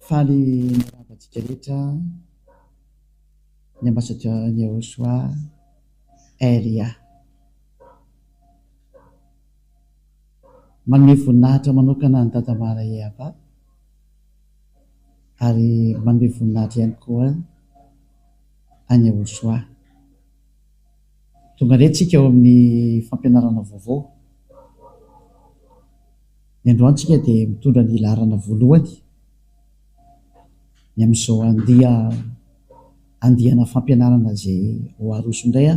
Faly miarahaba antsika rehetra ny ambassadeur ny Yahoshua RIA. Manome voninahitra manokana an'i Dada Mara Eaba ary manome voninahitra ihany koa an'i Yahoshua. Tonga indray tsika ao amin'ny fampianarana vaovao. Ny androany tsika dia mitondra ny laharana voalohany ny amin'izao andia andiana fampianarana izay ho aroso indray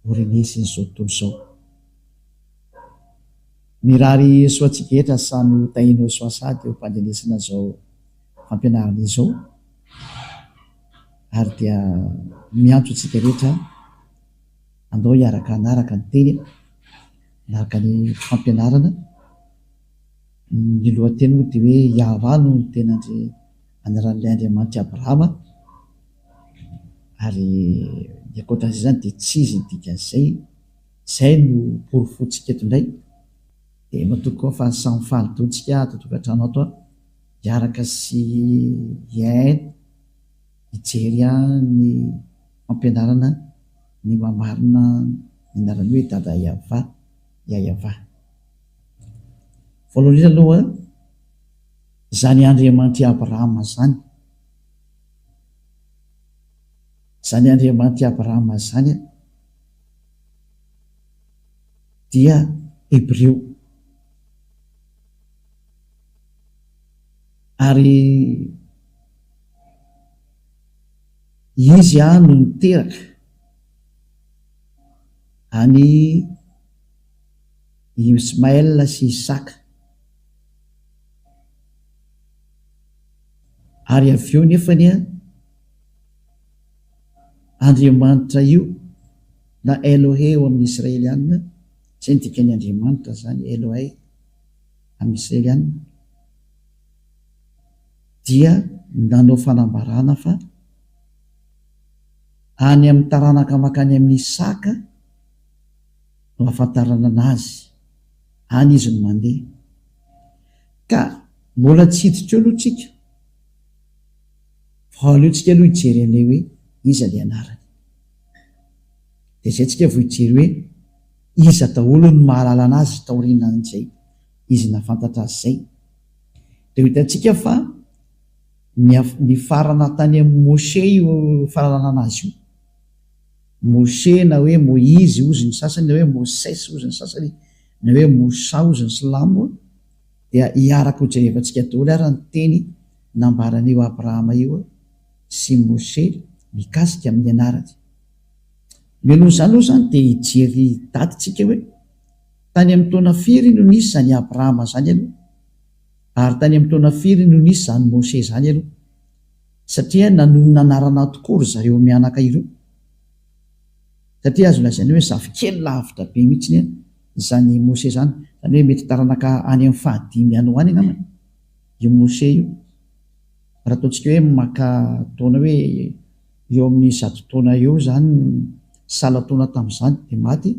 ho renesin'izao tontolo izao. Mirary soa antsika rehetra samy ho tahian'i Yehosua sady eo am-pandrenesana izao fampianarana izao ary dia miantso antsika rehetra andao hiaraka hanaraka ny teny, hanaraka ny fampianarana. Ny lohateny moa dia hoe Yahweh no tena anaran'ilay Andriamanitr'i Abrahama ary ny ankoatran'izay izany dia tsy izy ny dikan'izay. Izay no porofointsika eto indray. Dia matoky koa fa samy faly daholo tsika ato an-tokantrano ato hiaraka sy hihaino, hijery ny fampianarana ny maha-marina ny anarany hoe Dada Yavah, Yayavah. Voalohany indrindra aloha, izany Andriamanitr'i Abrahama izany, izany Andriamanitr'i Abrahama izany dia Hebreo. Ary izy no niteraka an'i Ismaël sy Isaka. Ary avy eo nefany Andriamanitra io na Elohe eo amin'ny Israeliana, izay ny dikan'ny Andriamanitra izany, Elohei amin'ny Israeliana, dia nanao fanambarana fa any amin'ny taranaka mankany amin'i Isaka no ahafantarana anazy, any izy no mandeha. Ka mbola tsy hiditra eo aloha tsika. Fa aleontsika aloha hijery an'ilay hoe iza ilay anarany. Dia izay tsika vao hijery hoe iza daholo no mahalala anazy taorianan'izay izy nahafantatra azy izay. Dia ho hitantsika fa nifarana tany amin'i Moshe io fahalalana anazy io. Moshe na hoe Moizy hozy ny sasany, na hoe Moses hozy ny sasany, na hoe Moussa hozy ny silamo. Dia hiaraka ho jerevantsika daholo ary ny teny nambaran'io Abrahama io sy Moshe mikasika amin'ny anarany. Mialoha izany aloha izany dia hijery daty tsika hoe tany amin'ny taona firy no nisy izany Abrahama izany aloha ary tany amin'ny taona firy no nisy izany Moshe izany aloha satria nanonona anarana tokoa ry zareo mianaka ireo satria azo lazaina hoe zafikely lavitra be mihitsy izany Moshe izany, izany hoe mety taranaka any amin'ny fahadimy any ho any angambany io Moshe io. Raha ataontsika hoe maka taona hoe eo amin'ny 100 taona eo izany salan-taona tamin'izany dia maty,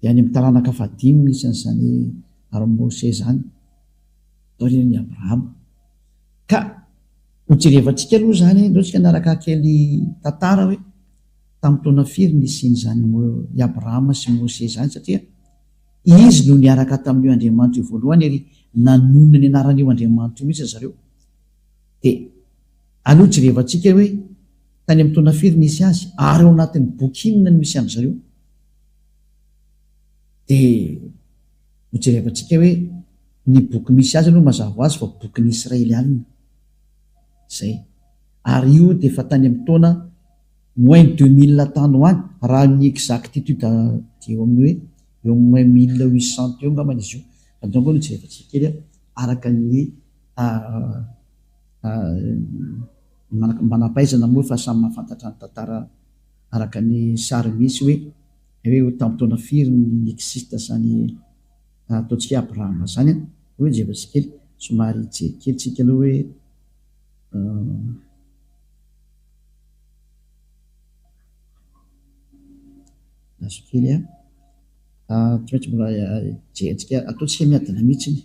dia any amin'ny taranaka fahadimy misy an'izany ary Moshe izany taorian'i Abrahama. Ka hojerevantsika aloha izany, ndao tsika hanaraka kely tantara hoe tamin'ny taona firy nisian'izany i Abrahama sy Moshe izany satria izy no niaraka tamin'io Andriamanitra io voalohany ary nanonona ny anaran'io Andriamanitra io mihitsy ry zareo. Dia aleo jerevantsika hoe tany amin'ny taona firy nisy azy ary ao anatin'ny boky inona no misy an-dry zareo. Dia hojerevantsika hoe ny boky misy azy aloha mazava ho azy fa bokin'ny Israelianina. Izay. Ary io dia efa tany amin'ny taona moins 2000 tany ho any, raha ny exactitude dia eo amin'ny hoe eo amin'ny moins 1800 teo angambany izy io, fa donc aloha jerevantsika kely araka ny manam-pahaizana moa fa samy mahafantatra ny tantara araka ny sary misy hoe hoe tamin'ny taona firy no ni-existe izany ataontsika hoe Abrahama izany an, hoe jerevantsika kely, somary hijery kely tsika aloha hoe. Lasa kely an. Tsy maintsy mbola jerentsika, ataontsika miadana mihitsy iny.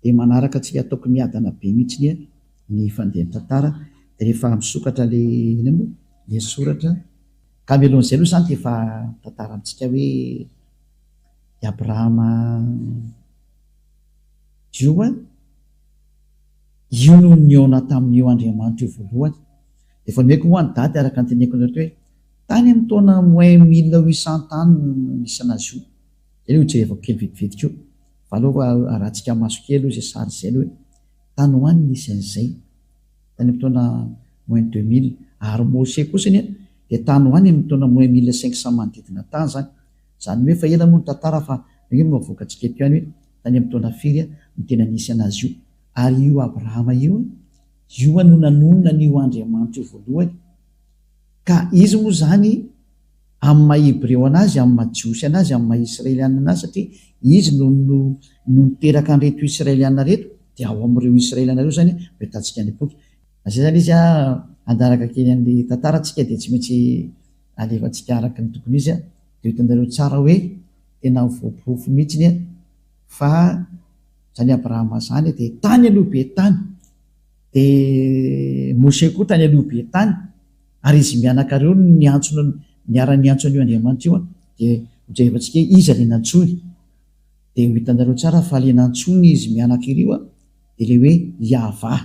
Dia manaraka antsika ataoko miadana be mihitsy ny fandehan'ny tantara. Dia rehefa misokatra ilay inona moa? Ilay soratra. Ka mialohan'izay aloha izany dia efa mitantara amintsika hoe i Abrahama io an, io no nihaona tamin'io Andriamanitra io voalohany. Dia efa nomeko moa ny daty araka ny teneniko anareo teo hoe tany amin'ny taona moins 1800 tany no nisy an'azy io. Izay aloha hojerevako kely vetivety koa. Fa aleo arahantsika maso kely aloha izay sary izay aloha hoe tany ho any nisy an'izay. Tany amin'ny taona moins 2000. Ary Mose kosa anie dia tany ho any amin'ny taona moins 1500 manodidina tany izany. Izany hoe efa ela moa ny tantara fa io no avoakantsika eto ihany hoe tany amin'ny taona firy no tena nisy an'azy io. Ary io Abrahama io, io no nanonona an'io Andriamanitra io voalohany. Ka izy moa izany amin'ny maha Hebreo an'azy, amin'ny maha Jiosy an'azy, amin'ny maha Israeliana an'azy satria izy no no no niteraka an'ireto Israeliana ireto dia ao amin'ireo Israeliana ireo izany no ahitantsika ny boky. Izay izany izy an, hanaraka kely an'ilay tantara tsika dia tsy maintsy alefantsika araka ny tokony izy an, dia ho hitanareo tsara hoe tena voaporofo mihitsy an fa izany Abrahama izany dia tany aloha be tany, dia Moshe koa tany aloha be tany, Ary izy mianaka ireo no niantso niara-niantso an'io Andriamanitra io an, dia hojerevantsika hoe iza ilay nantsoiny. Dia ho hitanareo tsara fa ilay nantsoiny izy mianaka ireo an, dia ilay hoe Yavah.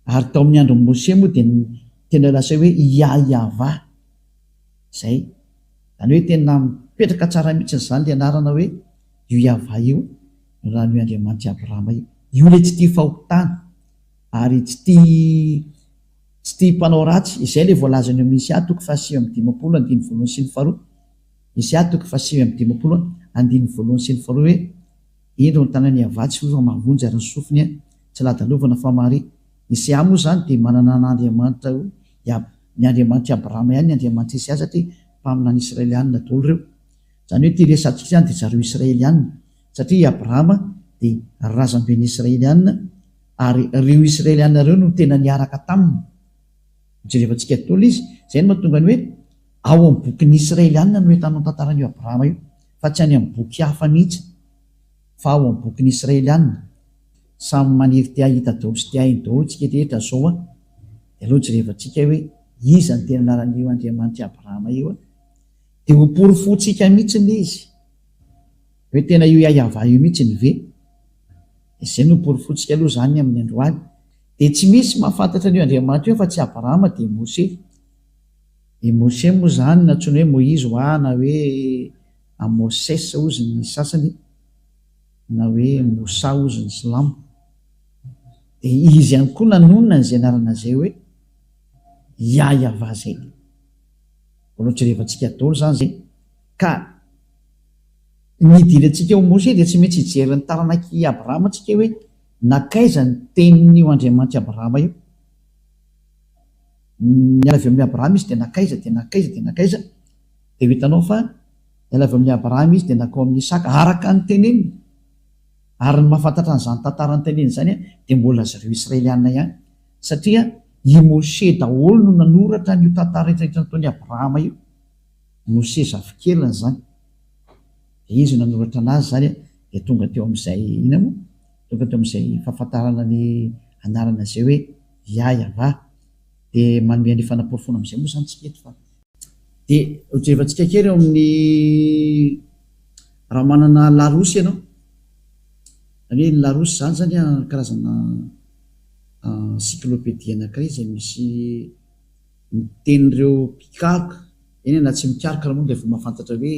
Ary tao amin'ny andron'i Moshe moa dia tena lasa hoe Yah-Yavah. Izay. Izany hoe tena mipetraka tsara mihitsy izany ilay anarana hoe io Yavah io, no anaran'io Andriamanitr'i Abrahama io. Io ilay tsy tia fahotana, ary tsy tia Tsy tia mpanao ratsy, izay ilay voalazan'i eo Misia toko faha-59 andininy voalohany sy ny faharoa, Misia toko faha-59 andininy voalohany sy ny faharoa hoe, Indro ny tanan'i Yavah tsy fohy fa mahavonjy ary ny sofiny tsy ladalovana fa mahare. Misia moa izany dia manana an'Andriamanitra ho ny Andriamanitr'i Abrahama ihany ny Andriamanitr'i Isia satria mpaminany Israelianina daholo ireo. Izany hoe ity resatsika izany dia zareo Israelianina satria i Abrahama dia razamben'ny Israelianina Ary ireo Israeliana ireo no tena niaraka taminy. Jerevantsika daholo izy. Izay no mahatonga ny hoe ao amin'ny bokin'ny Israeliana no ahitanao ny tantaran'io Abrahama io, fa tsy any amin'ny boky hafa mihitsy, fa ao amin'ny bokin'ny Israeliana. Samy maniry te hahita daholo sy te haheno daholo tsika rehetra izao an! Dia aleo jerevantsika hoe iza no tena anaran'io Andriamanitr'i Abrahama io an! Dia ho porofointsika mihitsy ilay izy hoe tena io Yahweh io mihitsy ve? Izay no porofointsika aloha izany amin'ny androany. Dia tsy misy mahafantatra an'io Andriamanitra io afa-tsy Abrahama dia Mose. I Mose moa izany nantsoina hoe Moizy hoa na hoe Amoses hozy ny sasany na hoe Moussa hozy ny silamo. Dia izy ihany koa nanonona an'izay anarana izay hoe Yahyav izay. Mbola hojerevantsika daholo izany izay. Ka. Ny hidirantsika ao Moshe dia tsy maintsy hijery ny taranak'i Abrahama tsika hoe nankaiza ny tenin'io Andriamanitr'i Abrahama io. Niala avy amin'i Abrahama izy dia nankaiza dia nankaiza dia nankaiza dia ho hitanao fa niala avy amin'i Abrahama izy dia nankao amin'i Isaka araka ny teneniny. Ary ny mahafantatra an'izany tantara noteneniny izany dia mbola zareo Israeliana ihany satria i Moshe daholo no nanoratra an'io tantara rehetra rehetra nataon'i Abrahama io. Moshe zafikeliny izany. Dia izy no nanoratra anazy izany dia tonga teo amin'izay inona moa? Tonga teo amin'izay fahafantarana ny anarana izay hoe Yah Yavah. Dia manome an'ilay fanaporofoana amin'izay moa izany tsika eto fa. Dia hojerevantsika kely eo amin'ny raha manana Larousse ianao. Izany hoe ny Larousse izany izany karazana encyclopédie anankiray izay misy ny tenin'ireo mpikaroka, eny e na tsy mikaroka ary moa dia efa mahafantatra hoe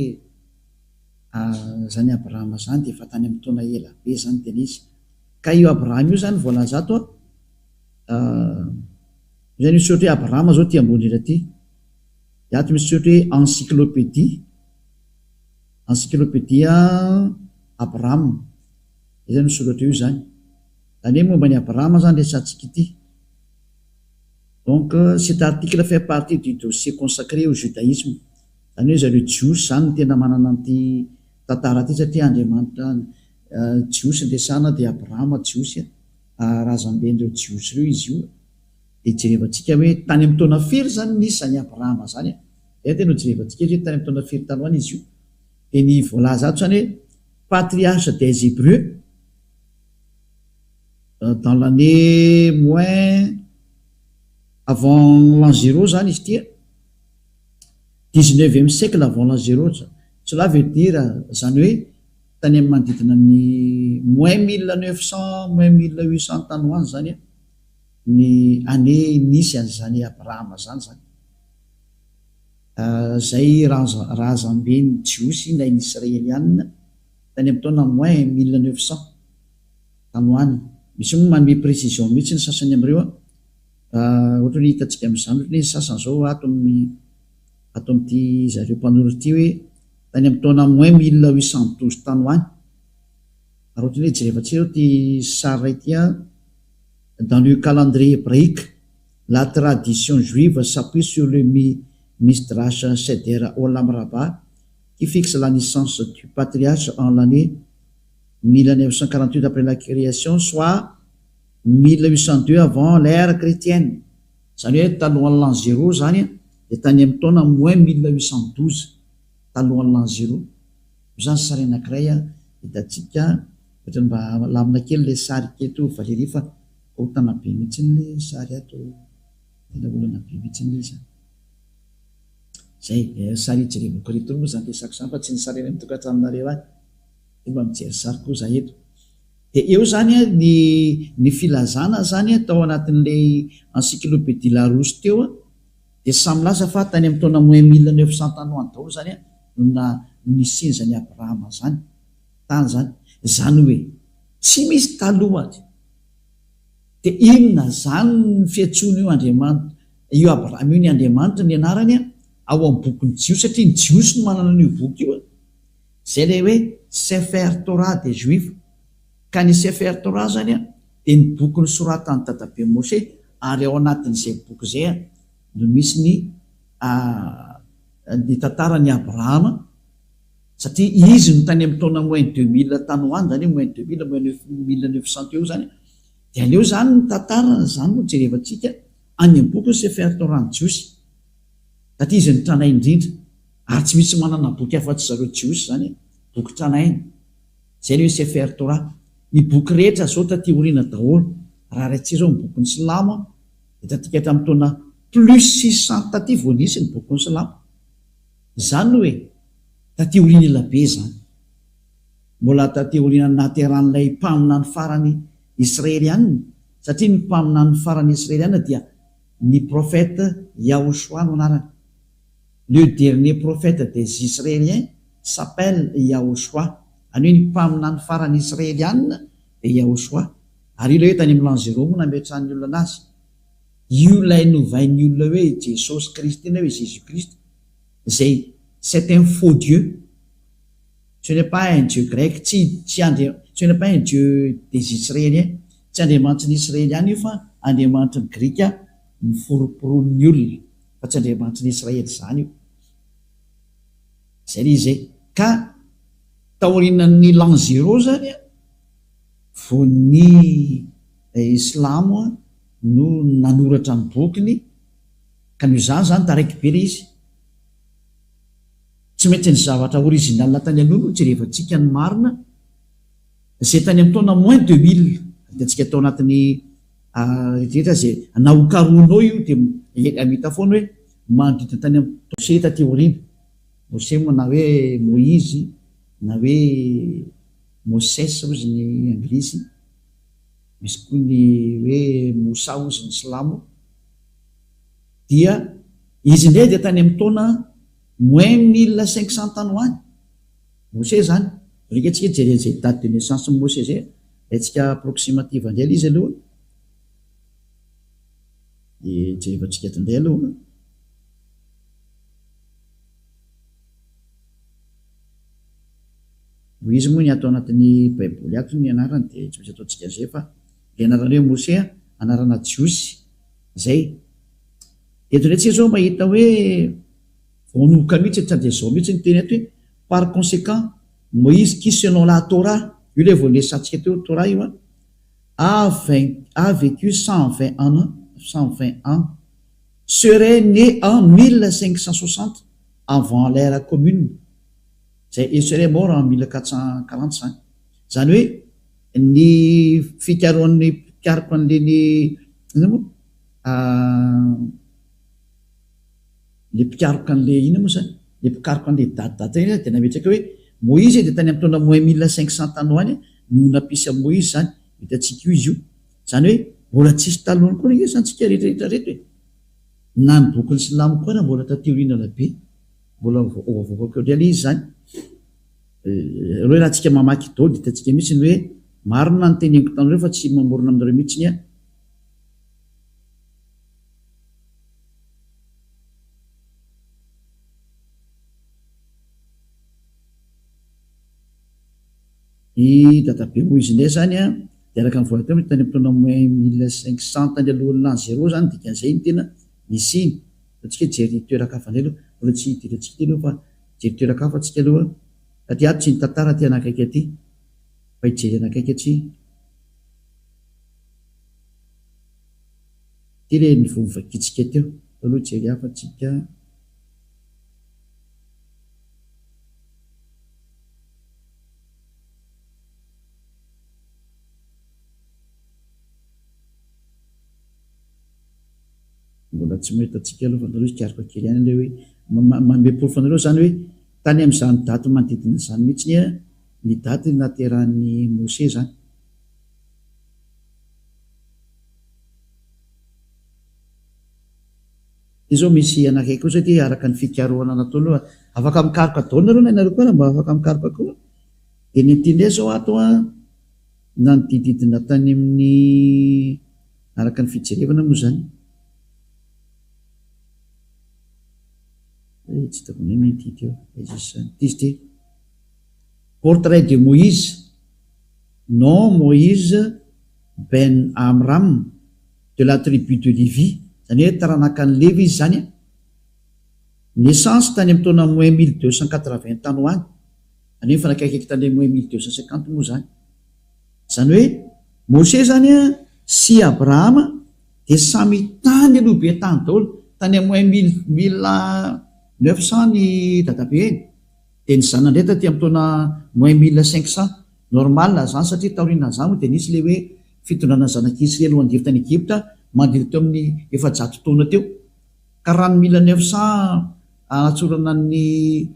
izany Abrahama izany dia efa tany amin'ny taona ela be izany tena izy. Ka io Abrahama io izany voalaza ato an, io izany misy soratra hoe Abrahama izao aty ambony indrindra aty, dia ato misy soratra hoe encyclopédie, encyclopédie Abrahama, izay izany misoratra eo izany. Izany hoe momba an'i Abrahama izany resahantsika ity. Donc cet article fait partie du dossier consacré au judaïsme. Izany hoe zareo jiosy izany no tena manana an'ity tantara ity satria Andriamanitra jiosy no resahana dia Abrahama jiosy razamben'ireo jiosy ireo izy io. Dia jerevantsika hoe tany amin'ny taona firy izany nisy izany Abrahama izany e. Izay tena ho jerevantsika hoe tany amin'ny taona firy tany ho any izy io. Dia ny voalaza ato izany hoe patriarche des Hébreux. Dans l'année moins avant l'an zéro zany izy ity a, dix-neuvième siècle avant l'an zéro, cela veut dire zany hoe tany amin'ny manodidina ny moins 1900, moins 1800 tany ho any zany a ny année nisy an'izany Abrahama zany zany. Zay razamben'ny Jiosy na ny Israelianina tany amin'ny taona moins 1900 tany ho any. Misy moa manome précision mihitsy ny sasany amin'ireo a, ohatra hoe hitantsika amin'izany ohatra hoe ny sasany zao ato amin'ny ato amin'ity zareo mpanoratra ity hoe tany amin'ny taona moins 1812 tany ho any. Ary ohatra hoe jerevantsika zao ity sary iray ity a, dans le calendrier hébraïque, la tradition juive s'appuie sur le Midrash Seder Olam Rabbah qui fixe la naissance du patriarche en l'année 1948 après la création, soit 1802 avant l'ère chrétienne. Zany hoe talohan'ny l'an zéro zany de tany amin'ny taona moins 1812 talohan'ny l'an zéro. Io zany sary anankiray a hitantsika, ohatrany mba lamina kely le sary keto Valérie fa korontana be mihitsy le sary ato, tena olana be mihitsy le izy. Zay sary hijerevako reto moa zany resako zany fa tsy ny sary any amin'ny tokantranonareo any. De mba mijery sary koa za eto. De eo zany a ny filazana zany a tao anatin'ilay encyclopédie Larousse teo a, de samy milaza fa tany amin'ny taona moins 1900 tany ho any daholo zany a no na nisiany zany Abrahama zany tany zany. Zany hoe tsy misy talohany. De inona zany ny fiantsoana io Andriamanitra io Abrahama io ny Andriamanitra ny anarany a ao amin'ny bokin'ny Jiosy, satria ny Jiosy no manana an'io boky io a. Zay ilay hoe Sefer Torah des Juifs. Ka ny Sefer Torah zany a dia ny boky nosoratan'i dadabe Moshe, ary ao anatin'izay boky izay a no misy ny ny tantaran'i Abrahama, satria izy no tany amin'ny taona moins 2000 tany ho any, zany hoe moins 2000, moins neuf 1900 teo zany, dia aleo zany ny tantarany zany no jerevantsika any amin'ny boky ny Sefer Torah ny Jiosy, satria izy no tranainy indrindra, ary tsy misy manana boky afa-tsy zareo Jiosy zany, boky tranainy. Zay le hoe Sefer Torah. Ny boky rehetra zao taty aoriana daholo. Raha raintsika zao ny bokin'ny silamo dia taty hatramin'ny taona plus 600 taty vao nisy ny bokin'ny silamo. Izany hoe taty aoriana ela be izany. Mbola taty aorianan'ny nahaterahan'ilay mpaminany farany israelianina, satria ny mpaminany farany israelianina dia ny prophète Yahushua no anarany. Le dernier prophète des Israéliens s'appelle Yahushua. Any hoe ny mpaminany farany israelianina dia Yahushua. Ary io ilay hoe tany amin'ny l'an zéro moa nametrahan'ny olona anazy. Io ilay novain'ny olona hoe Jesosy Kristy na hoe Jésus Christ, izay c'est un faux dieu. Ce n'est pas un dieu grec, tsy tsy andria ce n'est pas un dieu des Israéliens, tsy andriamanitry ny Israeliana io fa andriamanitry ny Grika noforomporonin'ny olona, fa tsy andriamanitry ny Israely izany io. Izay ilay izy e. Ka taorianan'ny l'an zéro zany vao ny Islamo no nanoratra ny bokiny, ka noho izany zany taraiky be ilay izy. Tsy maintsy ny zavatra original tany aloha no jerevantsika ny marina, izay tany amin'ny taona moins 2000, hitantsika tao anatin'ny rehetra izay na ho karohinao io dia mahita foana hoe manodidina tany amin'ny Moshe taty aoriana, Moshe moa na hoe Moizy na hoe Moses hozy ny anglisy, misy koa ny hoe Moussa hozy ny silamo, dia izy indray dia tany amin'ny taona moins 1500 tany ho any, Moshe izany, alika tsika hijery an'izay date de naissance-n'i Moshe izay, alaintsika approximative indray ilay izy aloha, dia jerevantsika eto indray aloha. Moizy moa ny ato anatin'ny baiboly ato ny anarany dia tsy maintsy ataontsika an'izay fa ilay anarana hoe Moshe anarana jiosy izay. Eto indray tsika izao mahita hoe vao hanomboka mihitsy tsy dia izao mihitsy ny teny eto hoe par conséquent Moïse qui selon la Torah, io ilay vao niresahantsika teo Torah io an, a a vécu 120 ans 120 ans serait né en 1560 avant l'ère commune, izay il serait mort en 1440 izany. Izany hoe ny fikarohan'ny. mpikaroka an'ireny inona moa le mpikaroka an'le inona moa zany le mpikaroka an'le daty daty ireny dia nametraka hoe Moizy dia tany amin'ny taona moins 1500 tany ho any no nampisy an'i Moizy zany, hitantsika io izy io. Zany hoe mbola tsisy talohany koa ange zany tsika rehetra rehetra reto e. Na ny bokin'ny silamo koa ara mbola taty aoriana be, mbola voavoaka eo indray le izy zany. Ireo raha tsika mamaky daholo dia hitantsika mihitsy ny hoe marina ny teneniko taminareo fa tsy mamorona aminareo mihitsy aho. I dadabe Moizy indray zany an, dia araka ny voalaza teo tany amin'ny taona moins 1500 tany alohan'ny l'an zéro zany dikan'izay no tena nisiany. Ataontsika hoe hijery toeran-kafa indray aloha, mbola tsy hidirantsika ity aloha fa hijery toeran-kafa tsika aloha satria ato tsy ny tantara aty anakaiky aty fa hijery anakaiky atsy. Ity ilay niveau novakintsika teo, aloha hijery hafa tsika. Mbola tsy mahita antsika aloha fa nareo hikaroka kely ihany ilay hoe manome porofo anareo izany hoe tany amin'izany daty manodidina izany mihitsy ny daty nahaterahan'i Mose izany. Ity zao misy anankiray kosa ity araka ny fikarohana natao aloha, afaka mikaroka daholo nareo na ianareo koa ary mba afaka mikaroka koa. Dia ny ity indray zao ato an, nanodididina tany amin'ny araka ny fijerevana moa zany. Eh, tsy hitako indray ny ity teo, aiza izy zany, ity izy ity. Portrait de Moïse, nom Moïse Ben Amram, de la tribu de Lévi, izany hoe taranakan'i Levy izy izany an, naissance tany amin'ny taona moins 1280 tany ho any, izany hoe mifanakaikaiky tany amin'ny moins 1250 moa izany. Izany hoe Moshe izany an sy Abrahama dia samy tany aloha be tany daholo, tany amin'ny moins mille mille neuf cent ny dadabeny, dia ny zanany indray taty amin'ny taona moins 1500. Normal zany satria taorianan'izany moa dia nisy ilay hoe fitondrana ny zanak'i Isrely ho andevo tany Egypta manodidina teo amin'ny 400 taona teo. Ka raha ny 1900 anatsorana ny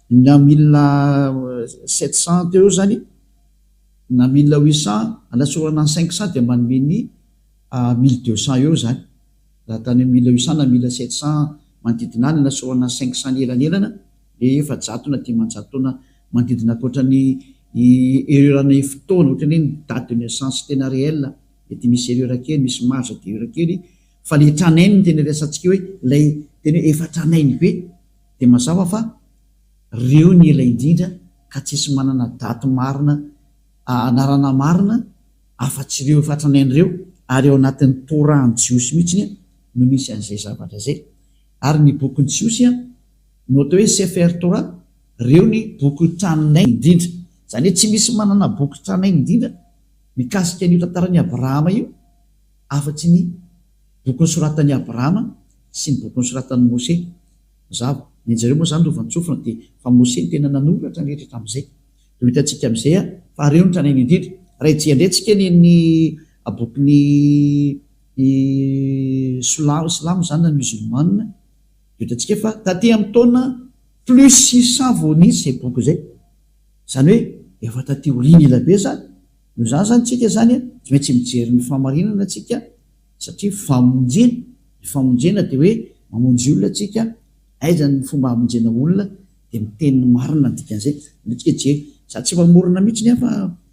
na 1700 teo eo zany na 1800 anatsorana ny 500 dia manome ny 1200 eo zany. Raha tany amin'ny 1800 na 1700 manodidina any anatsorana ny 500 ny elanelana le 400 na 500 taona manodidina ankoatra ny erreur ny fotoana ohatran'ny hoe ny date de naissance tena réel mety misy erreur kely misy marge d'erreur kely fa le tranainy no tena resahantsika hoe ilay tena hoe efa tranainy be dia mazava fa reo ny ela indrindra ka tsisy manana date marina anarana marina afa-tsy ireo efa tranainy ireo ary ao anatin'ny Torah ny Jiosy mihitsy no misy an'izay zavatra izay ary ny bokin'ny Jiosy no atao hoe Sefer Torah, reo ny boky tranainy indrindra. Izany hoe tsy misy manana boky tranainy indrindra mikasika an'io tantaran'i Abrahama io afa-tsy ny boky nosoratan'i Abrahama sy ny boky nosoratan'i Mose. Mazava. Ny an-jareo moa izany lovantsofina dia fa Mose no tena nanoratra ny rehetra hatramin'izay. Dia ho hitantsika amin'izay fa reo no tranainy indrindra. Raha hijery indray tsika ny ny bokin'ny silamo izany na musulmane, Hitantsika fa taty amin'ny taona plus 600 vao nisy izay boky izay. Izany hoe efa taty aoriana ela be izany. Noho izany izany tsika izany tsy maintsy mijery ny fahamarinana tsika satria famonjena. Ny famonjena dia hoe mamonjy olona tsika. Aiza ny fomba hamonjena olona dia miteny ny marina ny dikan'izay. Aleo tsika hijery. Za tsy mamorona mihitsy ny ahy fa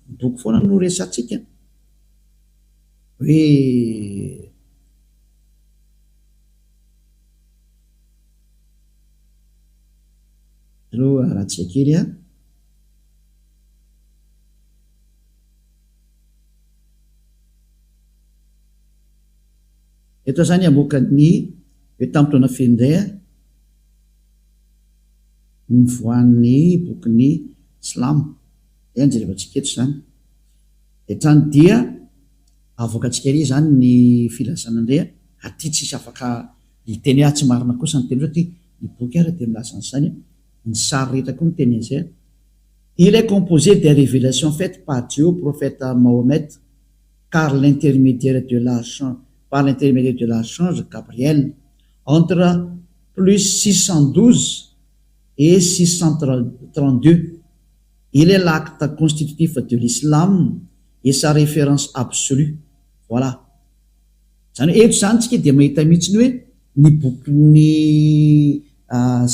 ny boky foana no resahantsika. Hoe. Aleo arahantsika kely a. Eto aho zany hamoaka ny hoe tamin'ny taona firy indray a nivoahan'ny bokin'ny silamo. Izay no jerevantsika eto izany. Hatrany dia avoakantsika ery izany ny filazana indray a. Aty tsisy afaka hiteny hoe ah tsy marina kosa ny teny satria ny boky ary dia milaza an'izany, ny sary rehetra koa miteny an'izay. Il est composé des révélations faites par Dieu au prophète Mahomet car l'intermédiaire de l'archange par l'intermédiaire de l'archange Gabriel entre plus 612 et 632. Il est l'acte constitutif de l'islam et sa référence absolue. Voilà. Zany hoe eto zany tsika dia mahita mihitsy ny hoe ny bokin'ny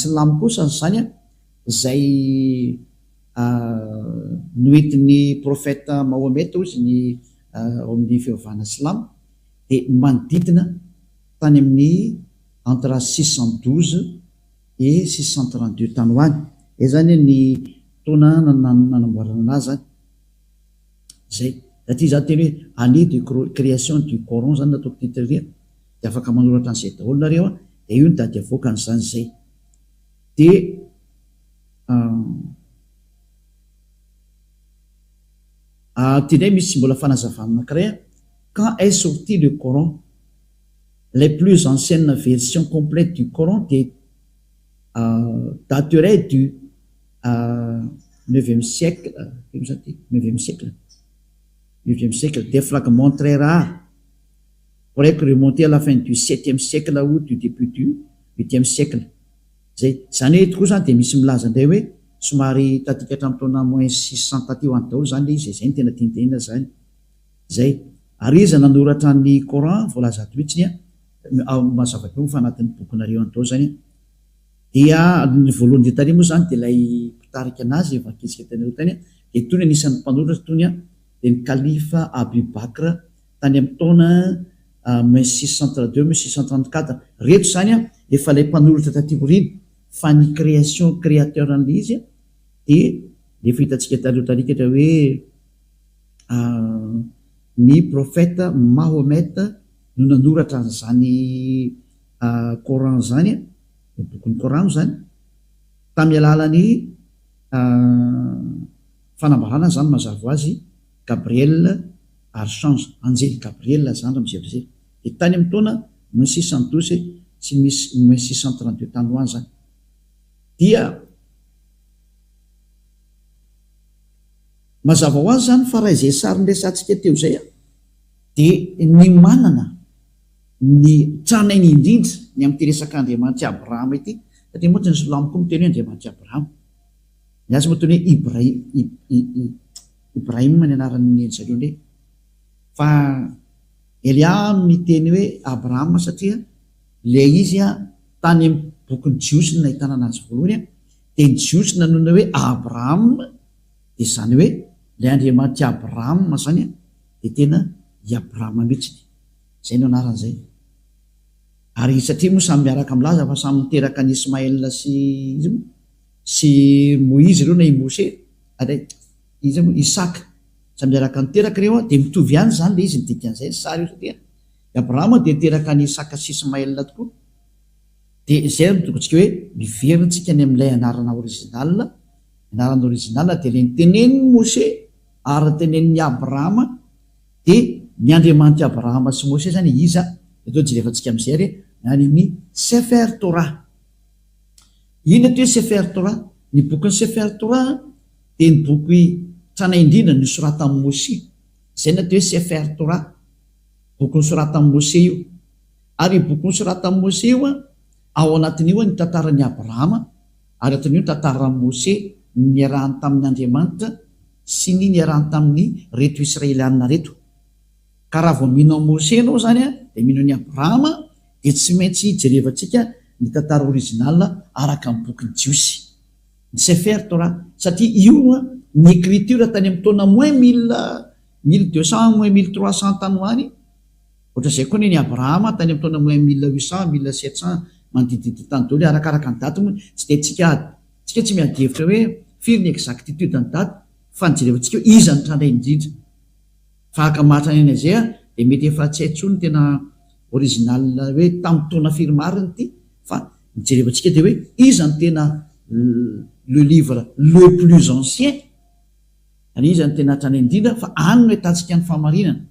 silamo kosa zany a zay noentin'ny prophète Mahomet ozy ny ao amin'ny fivavahana silamo dia manodidina tany amin'ny entre 612 et 632 tany ho any. Zay zany ny taona nanamboarana anazy zany. Zay. Satria za teny hoe année de création du Coran zany nataoko titre ry dia afaka manoratra an'izay daholo nareo a, dia io ny daty avoakany zany zay. Dia Aty indray misy mbola fanazavana anankiray a, quand est sorti le Coran? Les plus anciennes versions complètes du Coran dia daterait du neuvième siècle, firy moa zany ty? Neuvième siècle, neuvième siècle, des fragments très rares pourraient remonter à la fin du septième siècle ou du début du huitième siècle. Zay. Zany hoe eto koa zany dia misy milaza indray hoe somary taty hatramin'ny taona moins 600 taty ho any daholo zany ilay izy e, zay no tena tiany tenenina zany. Zay. Ary iza nanoratra ny Coran voalaza ato mihitsy an, mazava be moa fa anatin'ny bokinareo any daholo zany an. Dia ny voalohany indrindra tary moa zany dia ilay mpitarika anazy efa ankizy tany aloha tany dia tony anisan'ny mpanoratra tony an, dia ny Khalifa Abu Bakr tany amin'ny taona moins 632 moins 634. Reto zany an efa ilay mpanoratra taty aoriana fa ny création créateur an'ilay izy an dia efa hitantsika taloha tarikatra hoe ny prophète Mahomet no nanoratra an'izany Coran izany an, ny bokin'ny Coran moa izany, tamin'ny alalan'ny fanambarana izany mazava ho azy, Gabriel Archange, anjely Gabriel izany raha mijery dia tany amin'ny taona moins 612 sy moins 632 tany ho any izany dia Mazava ho azy izany fa raha izay sary niresahantsika teo izay dia ny manana ny tranainy indrindra ny amin'ity resaka Andriamanitr'i Abrahama ity, satria moa tsy ny silamo koa miteny hoe Andriamanitr'i Abrahama. Ny azy moa toy ny hoe Ibrahim ny anaran'ny ry zareo indray. Fa Elia miteny hoe Abrahama satria ilay izy tany amin'ny bokin'ny Jiosy no nahitana anazy voalohany dia ny Jiosy nanonona hoe Abrahama Dia izany hoe ilay Andriamanitr'i Abrahama izany dia tena i Abrahama mihitsy. Izay no anaran'izay. Ary satria moa samy miaraka milaza fa samy niteraka an'i Ismaël sy iza moa? Sy Moizy ireo na i Moshe, ary iza moa? Isaka. Samy niaraka niteraka ireo dia mitovy ihany izany ilay izy ny dikan'izay ny sary io satria i Abrahama dia niteraka an'i Isaka sy Ismaël tokoa. Dia izay no tokontsika hoe miverina tsika any amin'ilay anarana original Anarana original dia ilay nitenenin'i Moshe ary nitenenin'i Abrahama dia ny Andriamanitr'i Abrahama sy Moshe izany iza? Atao jerevantsika amin'izay ary any amin'ny Sefer Torah. Inona ity hoe Sefer Torah? Ny bokin'ny Sefer Torah dia ny boky tranainy indrindra nosoratan'i Moshe. Izay no atao hoe Sefer Torah. Boky nosoratan'i Moshe io. Ary io boky nosoratan'i Moshe io, ao anatin'io ny tantaran'i Abrahama Ary aton'io ny tantaran'i Mose, ny niarahany tamin' Andriamanitra sy ny niarahany tamin' ireto Israelianina ireto. Ka raha vao mino an'i Mose ianao izany dia mino an'i Abrahama dia tsy maintsy jerevantsika ny tantara original araka ny bokin'ny Jiosy, ny Sefer Torah, satria io ny écriture tany amin'ny taona moins mille, 1200 moins 1300 tany ho any, Ohatran'izay koa ny an'i Abrahama tany amin'ny taona moins 1800, 1700, manodidididina tany daholo, arakaraka ny daty moa, tsy dia tsika tsika tsy miady hevitra hoe firy ny exactitude ny daty fa ny jerevantsika hoe iza no tranainy indrindra. Fa haka maha tranainy an'izay aho dia mety efa tsy hay intsony ny tena original hoe tamin'ny taona firy marina ity fa ny jerevantsika dia hoe iza no tena le livre le plus ancien ary iza no tena tranainy indrindra fa any no ahitantsika ny fahamarinana.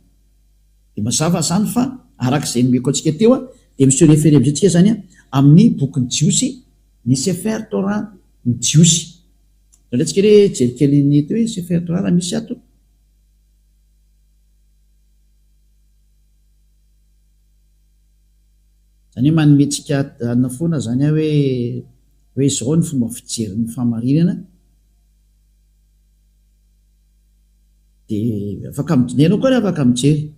Dia mazava izany fa araka izay nomeko antsika teo dia mi-se référer amin'izay tsika izany amin'ny bokin'ny Jiosy, ny Sefer Torah ny Jiosy. Zao ndray tsika re hijery kely ny eto hoe Sefer Torah raha misy ato. Izany hoe manome antsika anona foana izany aho hoe hoe izao ny fomba fijery ny fahamarinana. Dia afaka mijery, ianao koa ary afaka mijery.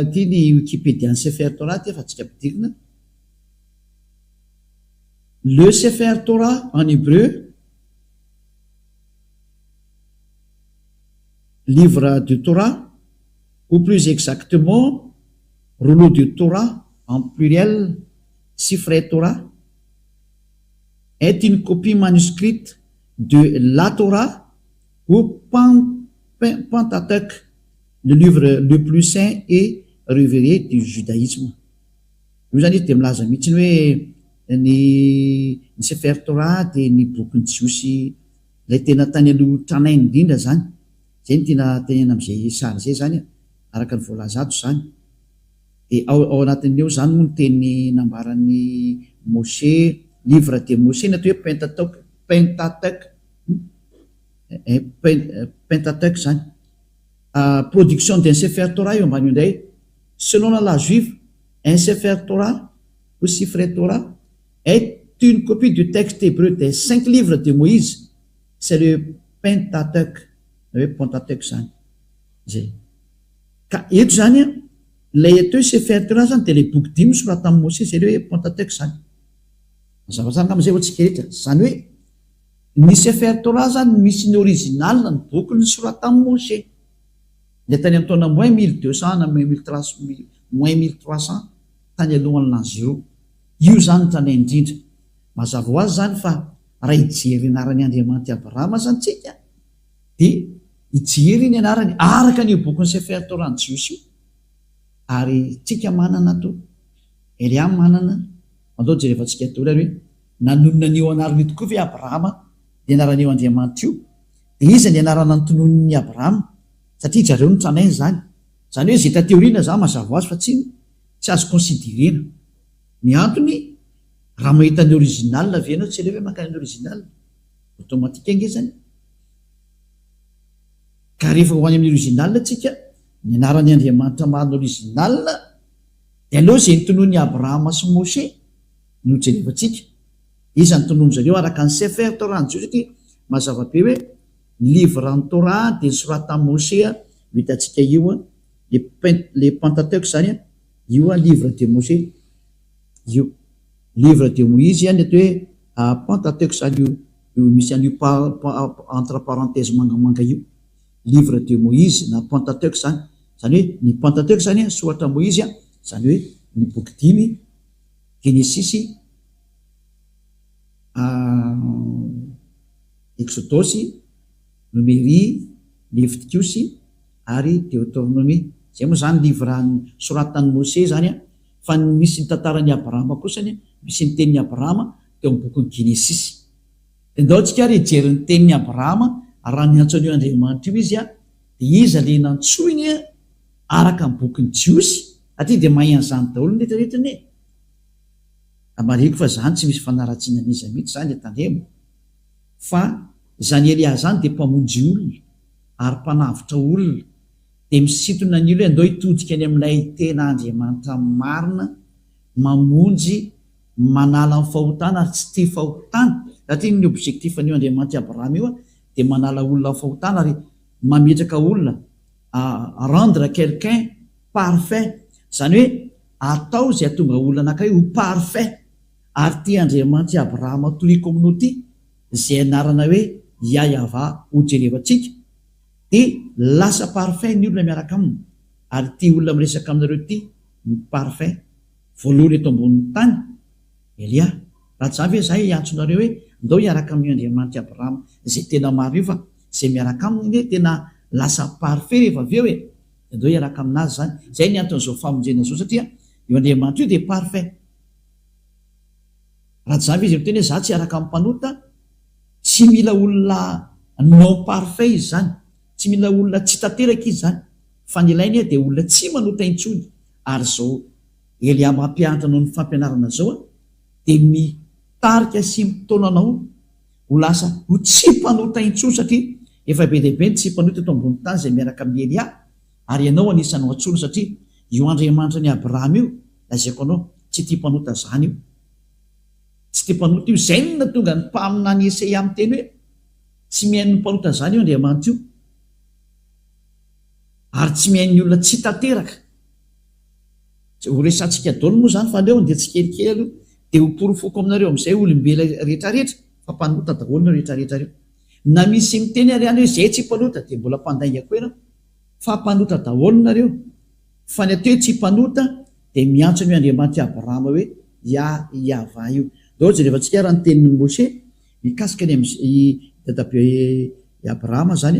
Ity ny Wikipedia-n'ny Sefer Torah ity efa antsika ampidirina. Le Sefer Torah en hébreu, livre de Torah, ou plus exactement rouleau de Torah en pluriel, Sifrei Torah, est une copie manuscrite de la Torah ou Pentateuque, le livre le plus saint et révéré du judaïsme. Io izany izy dia milaza mihitsy ny hoe ny ny Sefer Torah dia ny bokin'ny Jiosy ilay tena tany aloha tranainy indrindra izany. Izay no tiana tenenina amin'izay sary izay izany araka ny voalaza ato izany. Dia ao ao anatin'ny ao izany moa ny teny nambaran'i Moshe, livre de Moshe ny atao hoe Pentateuque, Pentateuque, Pentateuque izany. Production d'un Sefer Torah eo ambany eo indray. Selon la loi juive, un Sefer Torah ou Sifre Torah est une copie du texte hébreu des cinq livres de Moïse, c'est le Pentateuque, na hoe Pentateuque izany. Izay. Ka eto izany an, ilay atao hoe Sefer Torah izany dia ilay boky dimy nosoratan'i Mosesy, izay ilay hoe Pentateuque izany. Mazava tsara angamba izay ho antsika rehetra. Izany hoe ny Sefer Torah izany misy ny original ny boky nosoratan'i Mosesy. Ilay tany amin'ny taona moins 1200 na moins 1300 tany alohan'ny l'an zéro. Io izany no tranainy indrindra. Mazava ho azy izany fa raha hijery ny anaran'i Andriamanitry Abrahama izany tsika dia hijery ny anarany araka an'io bokin'ny Sefer Torah ny Jiosy io. Ary tsika manana ato, Elia manana, andao jerevantsika daholo ary hoe nanonona an'io anarana io tokoa ve Abrahama, ny anaran'io Andriamanitra io? Dia iza ny anarana notononin'i Abrahama? Satria zareo no tranainy izany. Izany hoe izay taty aoriana izany mazava ho azy fa tsy tsy azo considerena. Ny antony, raha mahita ny original ve ianao tsy aleo ve mankany amin'ny original? Automatique ange izany. Ka rehefa ho any amin'ny original tsika, ny anaran'ny Andriamanitra marina original, dia aleo izay notononin'i Abrahama sy Moshe no jerevantsika. Iza no tononin zareo araka ny Sefer Torah ny Jiosy satria mazava be hoe ny livre ny Torah dia nosoratan'i Moshe io hitantsika io le le Pentateuque zany io livre de Moshe io livre de Moïse ny atao hoe Pentateuque zany io io misy an'io entre parenthèse mangamanga io livre de Moïse na Pentateuque zany zany hoe ny Pentateuque zany soratra Moïse zany hoe ny boky dimy Genesisy Eksodosy, Nomery, Levitikosy ary Deoteronomia. Izay moa izany livre soratan'i Mose izany an, fa ny misy ny tantaran'i Abrahama kosany, misy ny tenin'i Abrahama teo amin'ny bokin'ny Genesisy. Dia ndao tsika ary hijery ny tenin'i Abrahama raha niantso an'io Andriamanitra io izy an, dia iza ilay nantsoiny araka ny bokin'ny Jiosy? Aty dia mahay an'izany daholo ny rehetra rehetra anie e. Marihiko fa zany tsy misy fanaratsiana an'iza mihitsy zany e tandremo fa zany Elia zany dia mpamonjy olona ary mpanavotra olona dia misintona ny olona hoe andao hitodika any amin'ilay tena Andriamanitra marina mamonjy manala ny fahotana ary tsy tia fahotana satria ny objectif an'io Andriamanitr'i Abrahama io dia manala olona amin'ny fahotana ary mametraka olona rendre quelqu'un parfait zany hoe Atao izay hahatonga olona anankiray ho parfait. Ary ity Andriamanitr'i Abrahama toriko aminao ity, izay anarana hoe Yahyahavah hojerevantsika, dia lasa parfait ny olona miaraka aminy. Ary ity olona miresaka aminareo ity no parfait voalohany eto ambonin'ny tany, Elia. Raha tsy izany ve izahay hiantso anareo hoe ndao hiaraka amin'io Andriamanitr'i Abrahama izay tena marina io fa izay miaraka aminy anie tena lasa parfait rehefa avy eo e! Andao hiaraka aminazy izany. Izay ny anton'izao famonjena izao satria io Andriamanitra io dia parfait. Raha tsy izany ve izy miteny hoe za tsy hiaraka amin'ny mpanota? Tsy mila olona non parfait izy izany, tsy mila olona tsy tanteraka izy izany, fa ny ilainy dia olona tsy manota intsony, ary izao Elia mampianatra anao ny fampianarana izao dia mitarika sy mitaona anao ho lasa ho tsy mpanota intsony satria efa be dia be ny tsy mpanota eto ambony tany izay miaraka amin'i Elia ary ianao anisan'ny ho antsoina satria io Andriamanitra an'i Abrahama io lazaiko anao tsy tia mpanota izany io. Tsy tia mpanota io. Izay no nahatonga ny mpaminany Esaia miteny hoe, Tsy mihaino ny mpanota izany io Andriamanitra io, ary tsy mihaino ny olona tsy tanteraka. Tsy ho resahantsika daholo moa izany fa aleo andeha tsikelikely aloha dia ho porofoko aminareo amin'izay olombela rehetrarehetra fa mpanota daholo nareo rehetrarehetra reo. Na misy miteny ary any hoe izay tsy mpanota dia mbola mpandainga koa ianao fa mpanota daholo nareo. Fa ny atao hoe tsy mpanota dia miantso an'io Andriamanitr'i Abrahama hoe Yah Yavah io. Ndao jerevantsika ary ny tenin'i Moshe mikasika ny amin'i dadabe i Abrahama izany.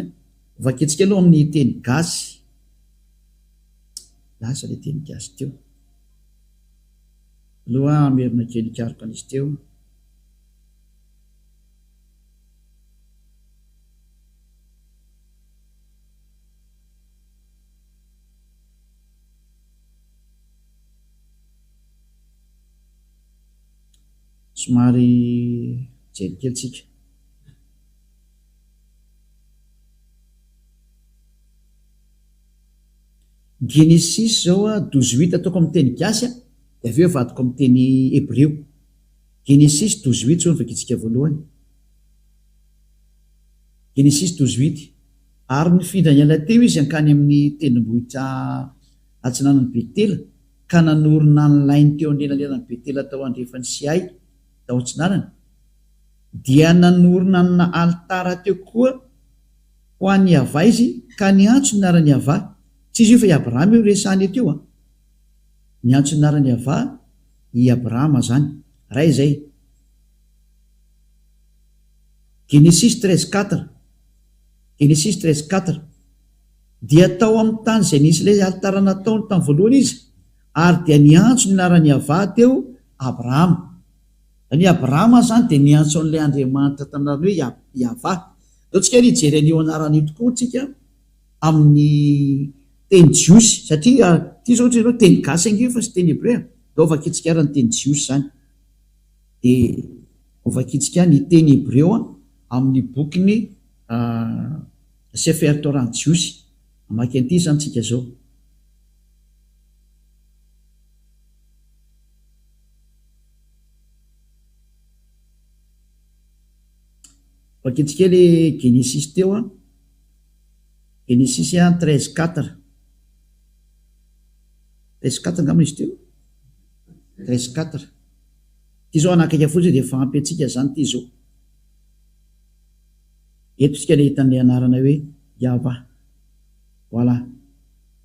Vakintsika aloha amin'ny teny gasy. Lasa ilay teny gasy teo. Aloha hamerina kely hikaroka an'izy teo. Somary mijery kely tsika. Genesisy zao a, douze huit ataoko amin'ny teny gasy a, dia avy eo avadiko amin'ny teny hebreo. Genesisy douze huit zao no vakintsika voalohany. Genesisy douze huit. Ary nifindra niala teo izy hankany amin'ny tendrombohitra atsinanan'i Betela, ka nanorina ny lainy teo anelanelan'i Betela tao andrefan'i Siay, tao atsinanana. Dia nanorina ny alitara teo koa ho an'i Yavah izy, ka niantso ny anaran'i Yavah. Tsy izy io fa i Abrahama io resahana eto io an! Niantso ny anaran'i Yavah i Abrahama izany. Ray izay. Genesisy 13 quatre. Genesisy 13 quatre. Dia tao amin'ny tany izay nisy ilay alitara nataony tamin'ny voalohany izy, ary dia niantso ny anaran'i Yavah teo Abrahama. Izany hoe Abrahama izany dia niantso an'ilay Andriamanitra tamin'ny anarany hoe Yavah. Ndao tsika ary hijery an'io anarana io tokoa tsika amin'ny teny jiosy, satria ity izao ohatra ianao teny gasy ange io fa tsy teny hebreo e. Ndao vakintsika ary ny teny jiosy izany. Dia hovakintsika ny teny hebreo amin'ny bokin'ny Sefer Torah jiosy. Hamaky an'ity izany tsika izao. Vakintsika kely Genesisy teo an. Genesisy 13 quatre. 13 quatre angamba izy teo. 13 quatre. Ity izao anakaiky fotsiny dia efa ampy antsika izany ity izao. Eto isika ilay hitan'ilay anarana hoe Yavah. Voilà.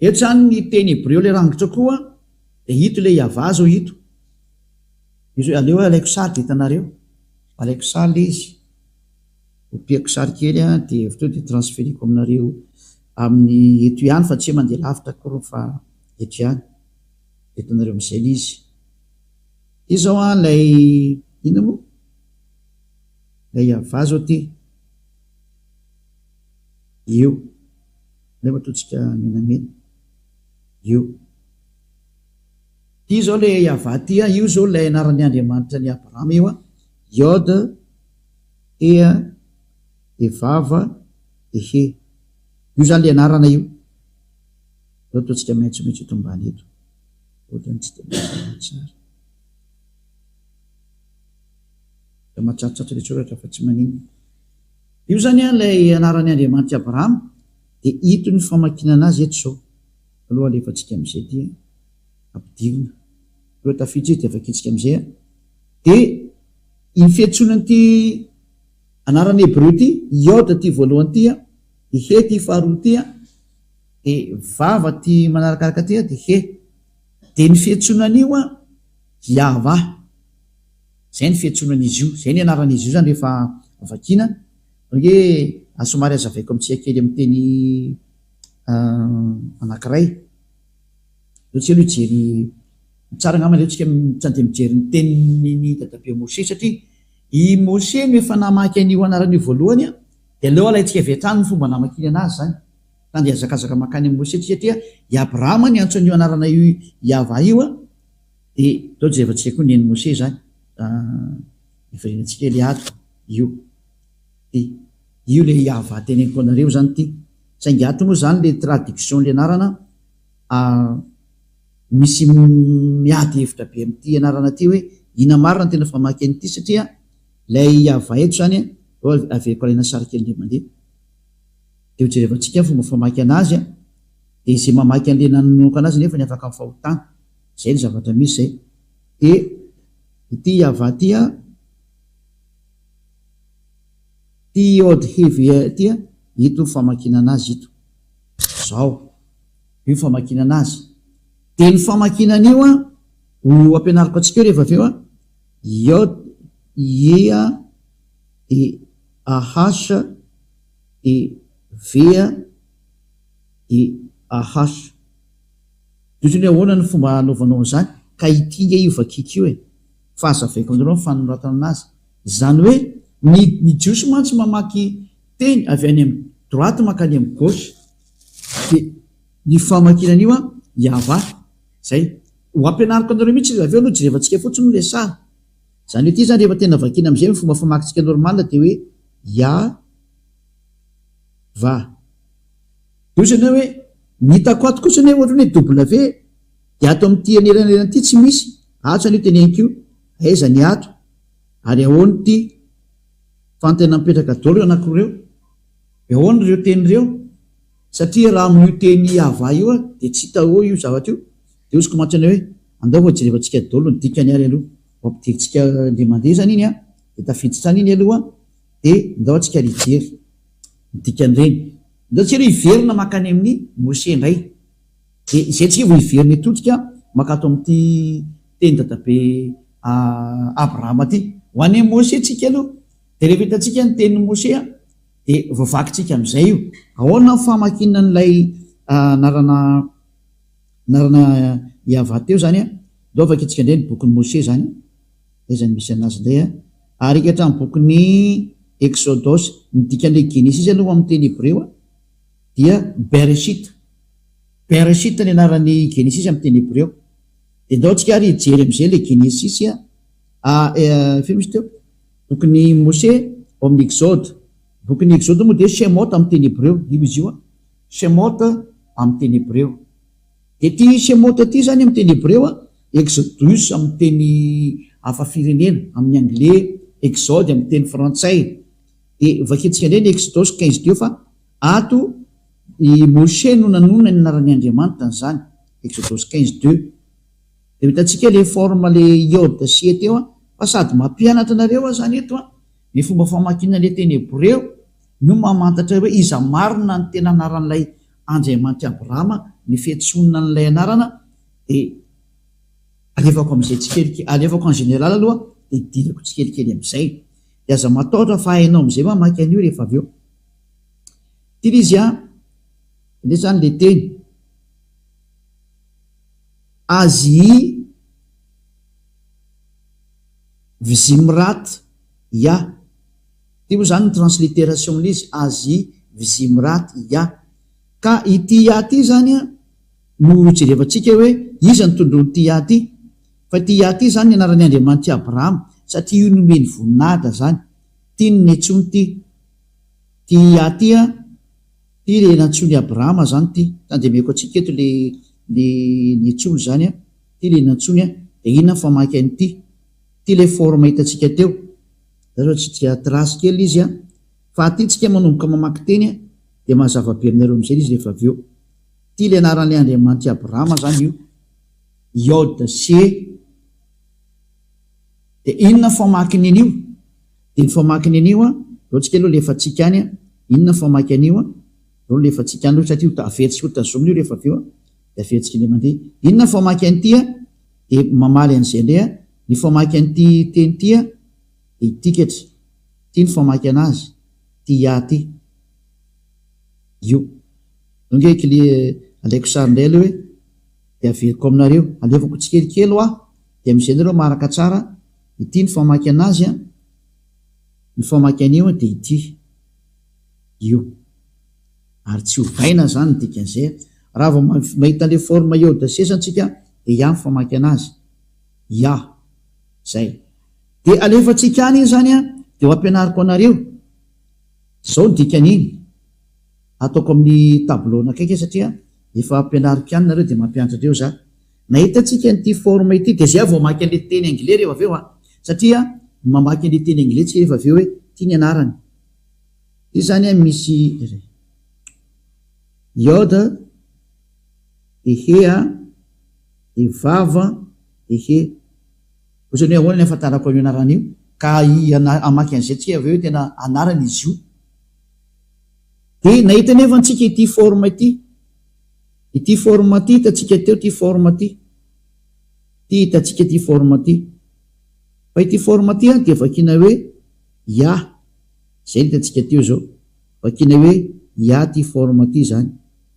Eto izany ny teny hebreo ilay rangitra koa dia ito ilay Yavah izao ito. Izy hoe aleo alaiko sary dia hitanareo. Alaiko sary ilay izy. Kopiako sary kely an, dia avy teo dia transfereko aminareo amin'ny eto ihany fa tsy hoe mandeha lavitra akory fa eto ihany. Dia hitanareo amin'izay ilay izy. Ity izao an ilay inona moa? Ilay Yavah izao ity. Io. Aleo ataontsika menamena. Io. Ity izao ilay Yavah ity an, io izao ilay anaran'ny Andriamanitra an'i Abrahama io an, Yod, He, Evava, Ehe. Io izany ilay anarana io. Aleo ataontsika maitsomaitso eto ambany eto. Ohatran'ny tsy dia mazava tsara. Dia matsatsato ilay soratra fa tsy maninona. Io izany an ilay anaran'ny Andriamanitr'i Abrahama, dia ito ny famakiana anazy eto izao. Aloha alefantsika amin'izay ity an. Ampidirina. Aloha tafiditra izy dia vakintsika amin'izay an. Dia iny fiantsoana an'ity anarana hebreo ity, Yod ity voalohany ity an, dia He ity faharoa ity an, dia vava ity manarakaraka ity an, dia He. Dia ny fiantsoana an'io an, Yahvah. Izay ny fiantsoana an'izy io. Izay ny anaran'izy io izany rehefa vakiana. Ange somary hazavaiko amintsika kely amin'ny teny anankiray. Aleo tsika aloha hijery. Ny tsara angamba aleo tsika tsy andeha mijery ny tenin'i dadabe Moshe satria i Moshe no efa namaky an'io anarana io voalohany an, dia aleo alaintsika avy hatrany ny fomba namakiany anazy izany. Fa andeha hihazakazaka mankany amin'i Moshe tsika satria i Abrahama niantso an'io anarana io Yavah io an, dia aleo jerevantsika koa ny an'i Moshe izany. Hiverenantsika kely ato io. Ty. Io le Yavah teneniko anareo izany ty. Saingy ato moa izany le traduction le anarana Misy miady hevitra be amin'ity anarana ity hoe inona marina no tena famaky an'ity satria ilay Yavah eto izany an, aleo averiko alaina sary kely indray mandeha dia ho jerevantsika ny fomba famaky anazy an, dia izay mamaky an'ilay nanonoka anazy nefa ny afaka amin'ny fahotana, izay ny zavatra misy izay. Dia ity Yavah ity an, ity Yod He Ve ity an, ito ny famakiana anazy ito, izao. Io famakiana anazy. Dia ny famakiana an'io an, ho ampianariko antsika eo rehefa avy eo an, Yod, Ye a, D, A H, D, V a, D, A H. Dia ohatran'ny hoe ahoana ny fomba hanaovanao an'izany? Ka ity nge io vakiako io e. Fa hazavaiko aminareo ny fanoratana anazy. Izany hoe ny ny jiosy mantsy mamaky teny avy any amin'ny droite mankany amin'ny gauche. Dia ny famakiana an'io an, Yavah, zay. Ho ampianariko anareo mihitsy izy avy eo aloha jerevantsika fotsiny moa ilay sary. Izany hoe ity izany rehefa tena vakiana amin'izay ny fomba famakintsika normal dia hoe Yavah. Dia hoy ianao hoe ny hitako ato kosa anie ohatran'ny hoe W dia ato amin'ity anelanelana ity tsy misy, ato izany io teneniko io, aiza ny ato ary ahoana ity fa ny tena mipetraka daholo ireo anankiroa ireo. Dia ahoana ireo teny ireo? Satria raha amin'io teny Yavah io aho dia tsy hita eo io zavatra io, dia hoziko mantsy anao hoe andao vao jerevantsika daholo ny dikany ary aloha, vao ampidirintsika indray mandeha izany iny an, dia tafiditra any iny aloha dia ndao antsika ary hijery ny dikan'ireny. Ndao tsika aloha hiverina mankany amin'i Moshe indray. Dia izay tsika vao hiverina hitodika mankato amin'ity teny dadabe Abrahama ity. Ho any amin'i Moshe tsika aloha. Dia rehefa hitantsika ny tenin'i Moshe dia voavakintsika amin'izay io. Ahoana ny famakiana an'ilay anarana anarana Yavah teo izany an? Ndao vakintsika indray ny bokin'i Moshe izany. Aiza no misy anazy indray an? Ary hatramin'ny bokin'ny Eksodosy. Ny dikan'ilay Genesisy aloha amin'ny teny hebreo dia Bereshit. Bereshit ny anaran'ny Genesisy amin'ny teny hebreo. Dia ndao tsika ary hijery amin'izay ilay Genesisy an. Firy misy teo? Bokin'i Mose ao amin'ny Exode. Bokin'ny Exode moa dia Shemot amin'ny teny hebreo. Io izy io an. Shemot amin'ny teny hebreo. Dia ity Shemot ity izany amin'ny teny hebreo an, Exodus amin'ny teny hafa firenena, amin'ny anglais, Exode amin'ny teny frantsay. Dia vakintsika indray ny Exodus 15 teo fa ato i Moshe no nanonona ny anaran'i Andriamanitra an'izany. Exodus 15 deux. Dia ho hitantsika le forme le iode sy e teo an, fa sady mampianatra anareo aho zany eto an, ny fomba famakiana le teny hebreo no mamantatra hoe iza marina ny tena anaran'ilay Andriamanitr'i Abrahama, ny fiantsoana an'ilay anarana dia alefako amin'izay tsikelikely, alefako en général aloha dia idirako tsikelikely amin'izay. Dia aza matahotra fa hainao amin'izay mamaky an'io rehefa avy eo. Ity le izy an, indray zany le teny. Azy Vzimrat Ya. Ity moa izany ny transliteration-n'ilay izy, Azy Vzimrat Ya. Ka ity Ya ity izany no jerevantsika hoe iza no tondroin'ity Ya ity. Fa ity Ya ity izany ny anaran'ny Andriamanitr'i Abrahama, satria io nomeny voninahitra izany. Ity no nentsoiny ity. Ity Ya ity an. Ty le nantsoin'i Abrahama zany ty, tandremeko antsika eto le le nentsoiny zany an, ty le nantsoiny an, de inona ny famaky an'ity? Ty le forme hitantsika teo, za zao tsy tia trace kely izy an, fa aty tsika manomboka mamaky teny an, de mazava be aminareo amizay le izy rehefa avy eo. Ty le anaran'le Andriamanitr'i Abrahama zany io, Yod Se, de inona ny famakiny an'io? Dia ny famakiny an'io an, aleo tsika aloha alefantsika any an, inona ny famaky an'io an, aleo alefantsika any aloha satria ho averintsika ho tazomina io rehefa avy eo an, dia averintsika indray mandeha. Inona ny famaky an'ity an, dia mamaly an'izay indray an, ny famaky an'ity teny ity an, dia ity ketry, ity ny famaky an'azy, ity ya ity, io. Donc kle alaiko sary indray aloha hoe. Dia averiko aminareo, alefako tsikelikely hoa, dia amin'izay nareo maharaka tsara, ity ny famaky anazy an, ny famaky an'io an dia ity, io. Ary tsy ovaina izany ny dikan'izay an. Raha vao mahita an'ilay forme iode sesa antsika dia ya ny famaky anazy. Ya. Zay. Dia alefantsika any iny izany an, dia ho ampianariko anareo. Zao ny dikan'iny. Ataoko amin'ny tableau anakaiky satria efa ampianariko ihany nareo dia mampianatra andreo za. Nahita antsika an'ity forme ity dia zay aho vao mamaky an'ilay teny anglais rehefa avy eo an. Satria mamaky an'ilay teny anglais tsika rehefa avy eo hoe ity ny anarany. Ity zany an misy iode, de he an, de vav an, de he. Ohatrany hoe ahoana ny ahafantarako an'io anarana io? Ka hamaky an'izay tsika avy eo hoe tena anarana izy io. Dia nahita anefa antsika ity forme ity. Ity forme ity hitantsika teo ity forme ity. Ity hitantsika ity forme ity. Fa ity forme ity an dia vakiana hoe Ya. Izay no hitantsika teo izao. Vakiana hoe Ya ity forme ity izany.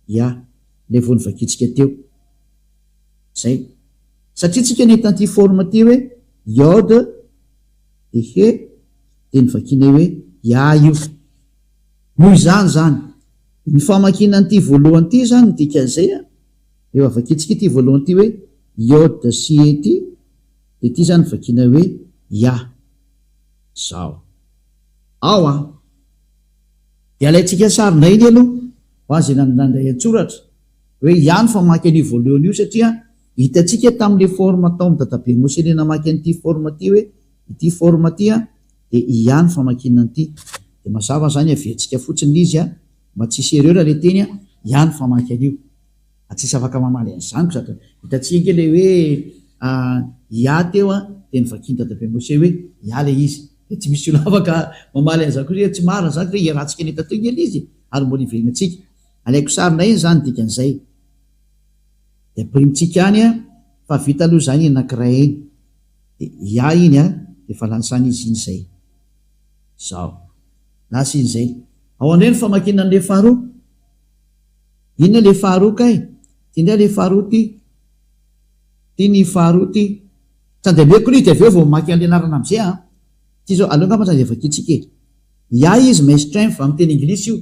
Ya. Ilay vao novakintsika teo. Izay. Satria tsika nahita an'ity forme ity hoe Yod dia He dia novakianay hoe Ya io. Noho izany izany, ny famakiana an'ity voalohany ity izany ny dikan'izay an, rehefa vakintsika ity voalohany ity hoe Yod sy He ity, dia ity izany vakiana hoe Ya. Izao. Ao an. Dia alaintsika sary indray iny aloha, ho an'izay nandray an-tsoratra, hoe Ya ny famaky an'io voalohany io satria hitantsika tamin'ilay forme tao amin'i Dadabe Mose ilay namaky an'ity forme ity hoe ity forme ity an, dia Ya ny famakiana an'ity. Dia mazava izany averintsika fotsiny ilay izy an, mba tsy hisy erreur ilay teny an, Ya ny famaky an'io. Fa tsisy afaka mamaly an'izany ko sady hitantsika ange ilay hoe Ya teo an, dia novakian'i Dadabe Mose hoe Ya ilay izy. Dia tsy misy olona afaka mamaly an'izany koa hoe tsy marina izany hoe iarahantsika nahita teo ange ilay izy e, ary mbola hiverenantsika. Alaiko sary indray iny izany dikan'izay. Dia ampirimitsika any an, fa vita aloha izany iny anankiray iny. Dia Ya iny an, dia efa lasa any izy iny izay. Izao. Lasa iny izay. Ao indray ny famakiana an'ilay faharoa. Inona ilay faharoa kay? Ity indray ilay faharoa ity. Ity ny faharoa ity. Tsy andeha ameko aloha izy dia avy eo vao mamaky an'ilay anarana amin'izay an. Ity izao, aleo angamba tsy andeha vakintsika e. Yah is my strength amin'ny teny anglisy io.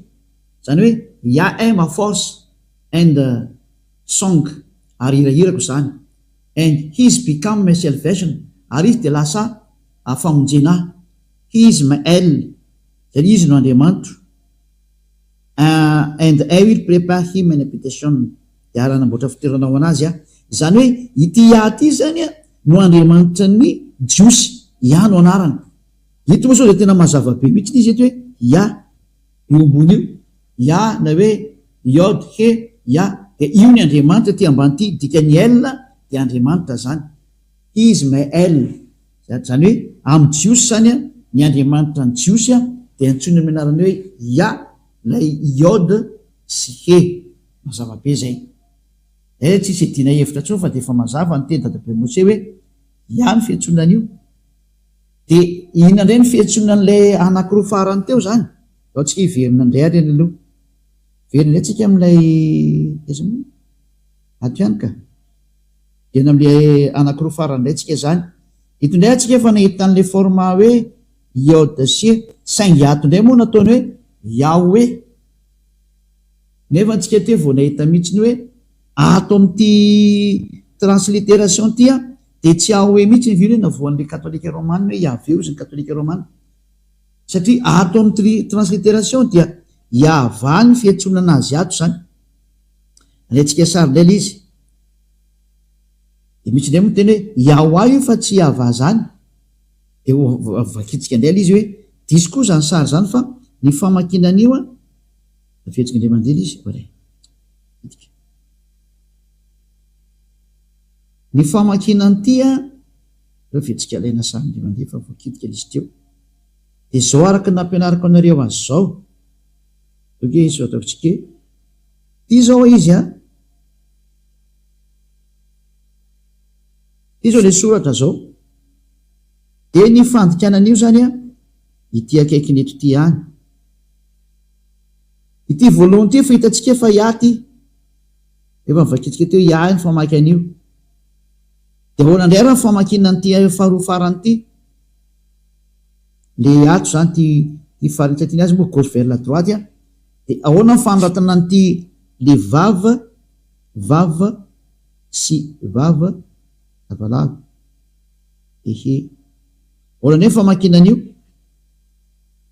Izany hoe Yah est ma force and song ary hirahirako izany. And he is become my salvation ary izy dia lasa famonjena ahy. He is my El, izany hoe izy no Andriamanitro. And I will prepare him an habitation, dia ary hanamboatra fitoerana ho an'azy aho. Izany hoe ity Yah ity izany no Andriamanitra ny Jiosy, Yah no anarany. Eto moa sao dia tena mazava be mihitsy izy eto hoe Yah, io ambony io, Yah na hoe Yod He Yah, dia io ny Andriamanitra ity ambany ity, dikan'ny El dia Andriamanitra izany. He is my El, Izany hoe amin'ny Jiosy izany, ny Andriamanitra ny Jiosy dia antsoina amin'ny anarany hoe Yah, ilay Yod sy He. Mazava be izay. Izay tsy hisy iadiana hevitra intsony fa dia efa mazava ny teny dadabe Mose hoe Yah ny fiantsoana an'io. Dia inona indray ny fiantsoana an'ilay anankiroa farany teo izany? Ndao tsika hiverina indray ary any aloha. Hiverina indray tsika amin'ilay aiza moa? Ato ihany ka. Eny amin'ilay anankiroa farany indray tsika izany. Eto indray antsika efa nahita an'ilay forme hoe Yod sy saingy ato indray moa nataony hoe Yahweh. Nefa antsika teo vao nahita mihitsy ny hoe ato amin'ity transliteration ity dia tsy Yahweh mihitsy ny hoe navoan'ilay katolika romana hoe Yahveh hozy ny katolika romana. Satria ato amin'ny transliteration dia Yahvah ny fiantsoana anazy ato izany. Alaintsika sary indray ilay izy. Dia misy indray moa miteny hoe Yahwah io fa tsy Yahvah zany. Dia ho vakintsika indray ilay izy hoe diso koa izany sary izany fa ny famakiana an'io an, averintsika indray mandeha ilay izy, oray. Hidika. Ny famakiana an'ity an, aleo averintsika alaina sary indray mandeha fa voakitika ilay izy teo. Dia izao araka ny nampianariko anareo azy izao. Ok, izao ataontsika e. Ity izao izy an. Ity izao ilay soratra izao. Dia ny fandikana an'io izany an, ity akaikiny eto ity ihany. Ity voalohany ity efa hitantsika fa Yah ity. Efa novakintsika teo Yah ny famaky an'io. Dia ahoana indray ary ny famakiana an'ity faharoa farany ity? Le ato izany ity ity faritra ity ny azy moa gauche vers la droite an. Dia ahoana ny fanoratana an'ity le vav, vav sy vav lavalava. Ehe. Ahoana indray ny famakiana an'io?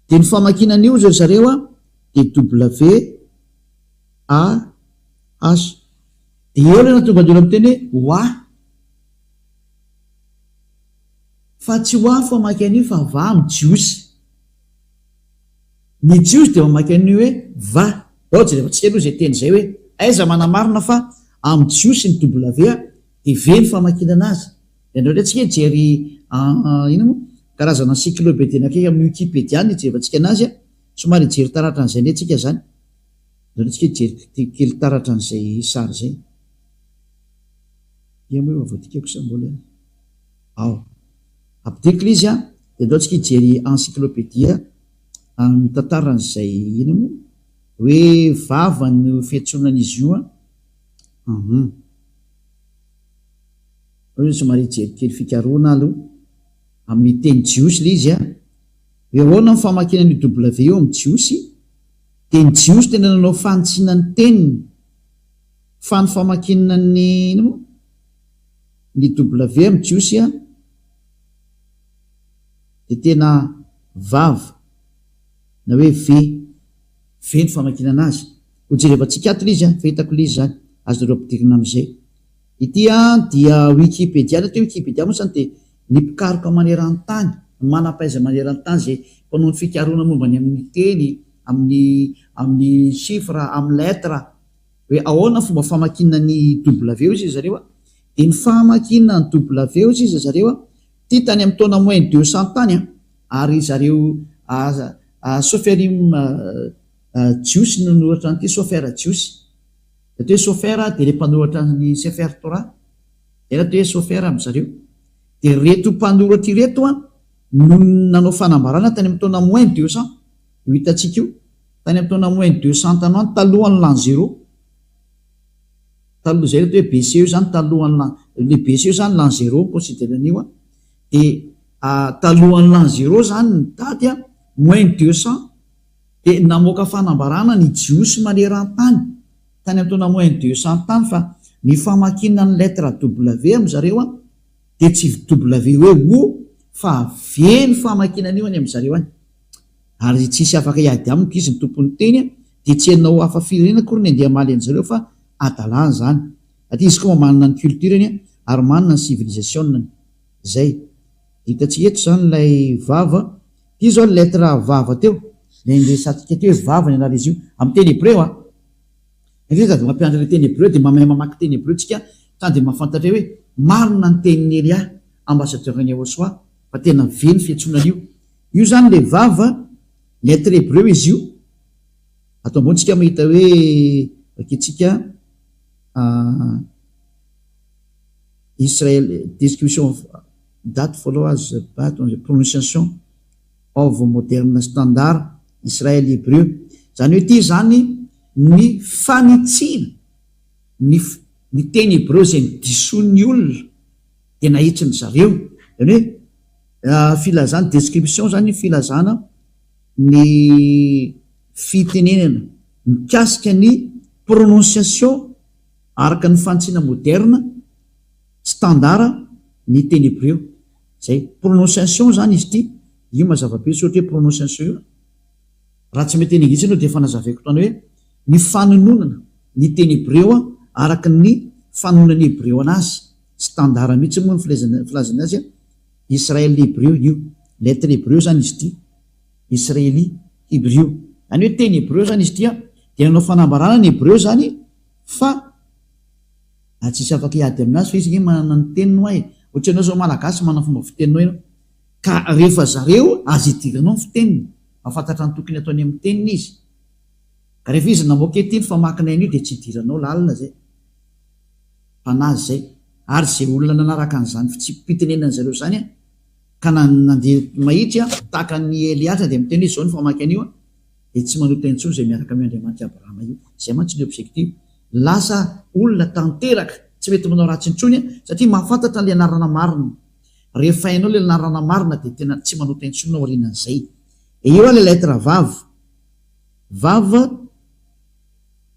Dia ny famakiana an'io ry zareo an dia W A H. Dia eo ilay nahatonga ny olona miteny hoe wa. Fa tsy wa ny famaky an'io fa va amin'ny jiosy. Ny jiosy dia mamaky an'io hoe va. Ndao jerevantsika aloha izay teny izay hoe aiza manamarina fa amin'ny jiosy ny W dia V ny famakiana azy. Dia ndao indray tsika hijery inona moa karazana encyclopédie anankiray amin'ny wikipedia no hijerevantsika anazy. Somary hijery taratra an'izay indray tsika izany. Ndao tsika hijery kely taratra an'izay sary izay. Ia moa efa voadikako sa mbola ao. Ampidiriko ilay izy an, dia ndao tsika hijery encyclopédie mitantara an'izay inona moa hoe vava no fiantsoana an'izy io an. Hum. Ndao somary hijery kely fikarohana aloha amin'ny teny jiosy ilay izy an. Hoe ahoana ny famakiana an'io W io amin'ny jiosy? Dia ny Jiosy tena nanao fanitsiana ny teniny fa ny famakiana ny inona moa? Ny W amin'ny Jiosy an dia tena vav na hoe V, V ny famakiana anazy. Ho jerevantsika ato ilay izy an, fa hitako ilay izy izany, azonareo ampidirina amin'izay. Ity dia Wikipedia, ny atao hoe Wikipedia moa izany dia ny mpikaroka maneran-tany, ny manam-pahaizana maneran-tany izay mpanao ny fikarohana momba ny amin'ny teny, amin'ny amin'ny chiffre, amin'ny lettre, hoe ahoana ny fomba famakiana ny W hoy izy zareo, dia ny famakiana ny W hoy izy zareo, ity tany amin'ny taona moins 200 tany ary zareo Soferim Jiosy no nanoratra an'ity, Sofer Jiosy. Ny atao hoe Sofer dia ilay mpanoratra ny Sefer Torah. Izay ny atao hoe Sofer amin-dry zareo. Dia ireto mpanoratra ireto no nanao fanambarana tany amin'ny taona moins 200, io hitantsika io, tany amin'ny taona moins 200 tany ho any, talohan'ny l'an zéro. Taloha izay ilay atao hoe BC io izany, talohan'ny l'an, ilay BC io izany l'an zéro mi-considère an'io. Dia talohan'ny l'an zéro izany ny daty moins 200. Dia namoaka fanambarana ny Jiosy maneran-tany, tany amin'ny taona moins 200 tany fa ny famakiana ny lettre W amin-dry zareo an, dia tsy W hoe O fa V ny famakiana an'io any amin-dry zareo any. Ary tsisy afaka hiady amiko izy ny tompon'ny teny an, dia tsy henonao hafa firenena akory ny andeha hamaly an-dry zareo fa hadalana izany. Satria izy koa mba manana ny culture-ny ary manana ny civilisation-ny. Izay. Hitantsika eto izany ilay vava. Ity izao ny lettre vava teo, ilay niresahantsika teo hoe vava ny anaran'izy io, amin'ny teny hebreo an. Indraindray sady mampianatra ilay teny hebreo dia mahay mamaky teny hebreo tsika ka dia mahafantatra hoe marina ny tenin'i Elia, ambassadeur-n'i Yahoshuah, fa tena ve ny fiantsoana an'io. Io izany ilay vava, lettre hebreo izy io. Ato ambony tsika mahita hoe vakintsika Israel description of that follow as but on the pronunciation of modern standard Israel Hebrew. Izany hoe ity izany ny fanitsiana ny ny teny hebreo izay nodisoin'ny olona dia nahitsin-dry zareo. Izany hoe filazana, description izany filazana ny fitenenana mikasika ny prononciation Araka ny fanitsiana moderna, standard, ny teny hebreo. Izay. Prononciation izany izy ity. Io mazava be soratra hoe prononciation io. Raha tsy mety teny anglisy ianao dia efa nazavaiko tany hoe ny fanononana ny teny hebreo araka ny fanononan'ny hebreo anazy. Standard mihitsy moa ny filazany azy. Israel hebreo io. Lettre hebreo izany izy ity. Israeli hebreo. Izany hoe teny hebreo izany izy ity. Dia nanao fanambarana ny hebreo izany. Fa a tsisy afaka hiady aminazy fa izy nge manana ny teniny hoa e! Ohatra ianao zao malagasy manana fomba fiteninao ianao ka rehefa zareo aza idiranao ny fiteniny mahafantatra ny tokony ataony amin'ny teniny izy ka rehefa izy namoaka ety ny famakinay an'io dia tsy idiranao lalina zay fa nazy zay ary ze olona nanaraka an'izany fitsipi-pitenenana zareo zany a ka nandeha mahitsy a tahaka an'i Eliatra dia miteny hoe zao ny famaky an'io a dia tsy manota intsony izay miaraka amin'io Andriamanitr'i Abrahama io. Izay mantsy ny objectif. Lasa olona tanteraka, tsy mety manao ratsy intsony satria mahafantatra an'ilay anarana marina. Rehefa hainao ilay anarana marina dia tena tsy manota intsony ianao aorianan'izay. Eo ilay lettre vav. Vav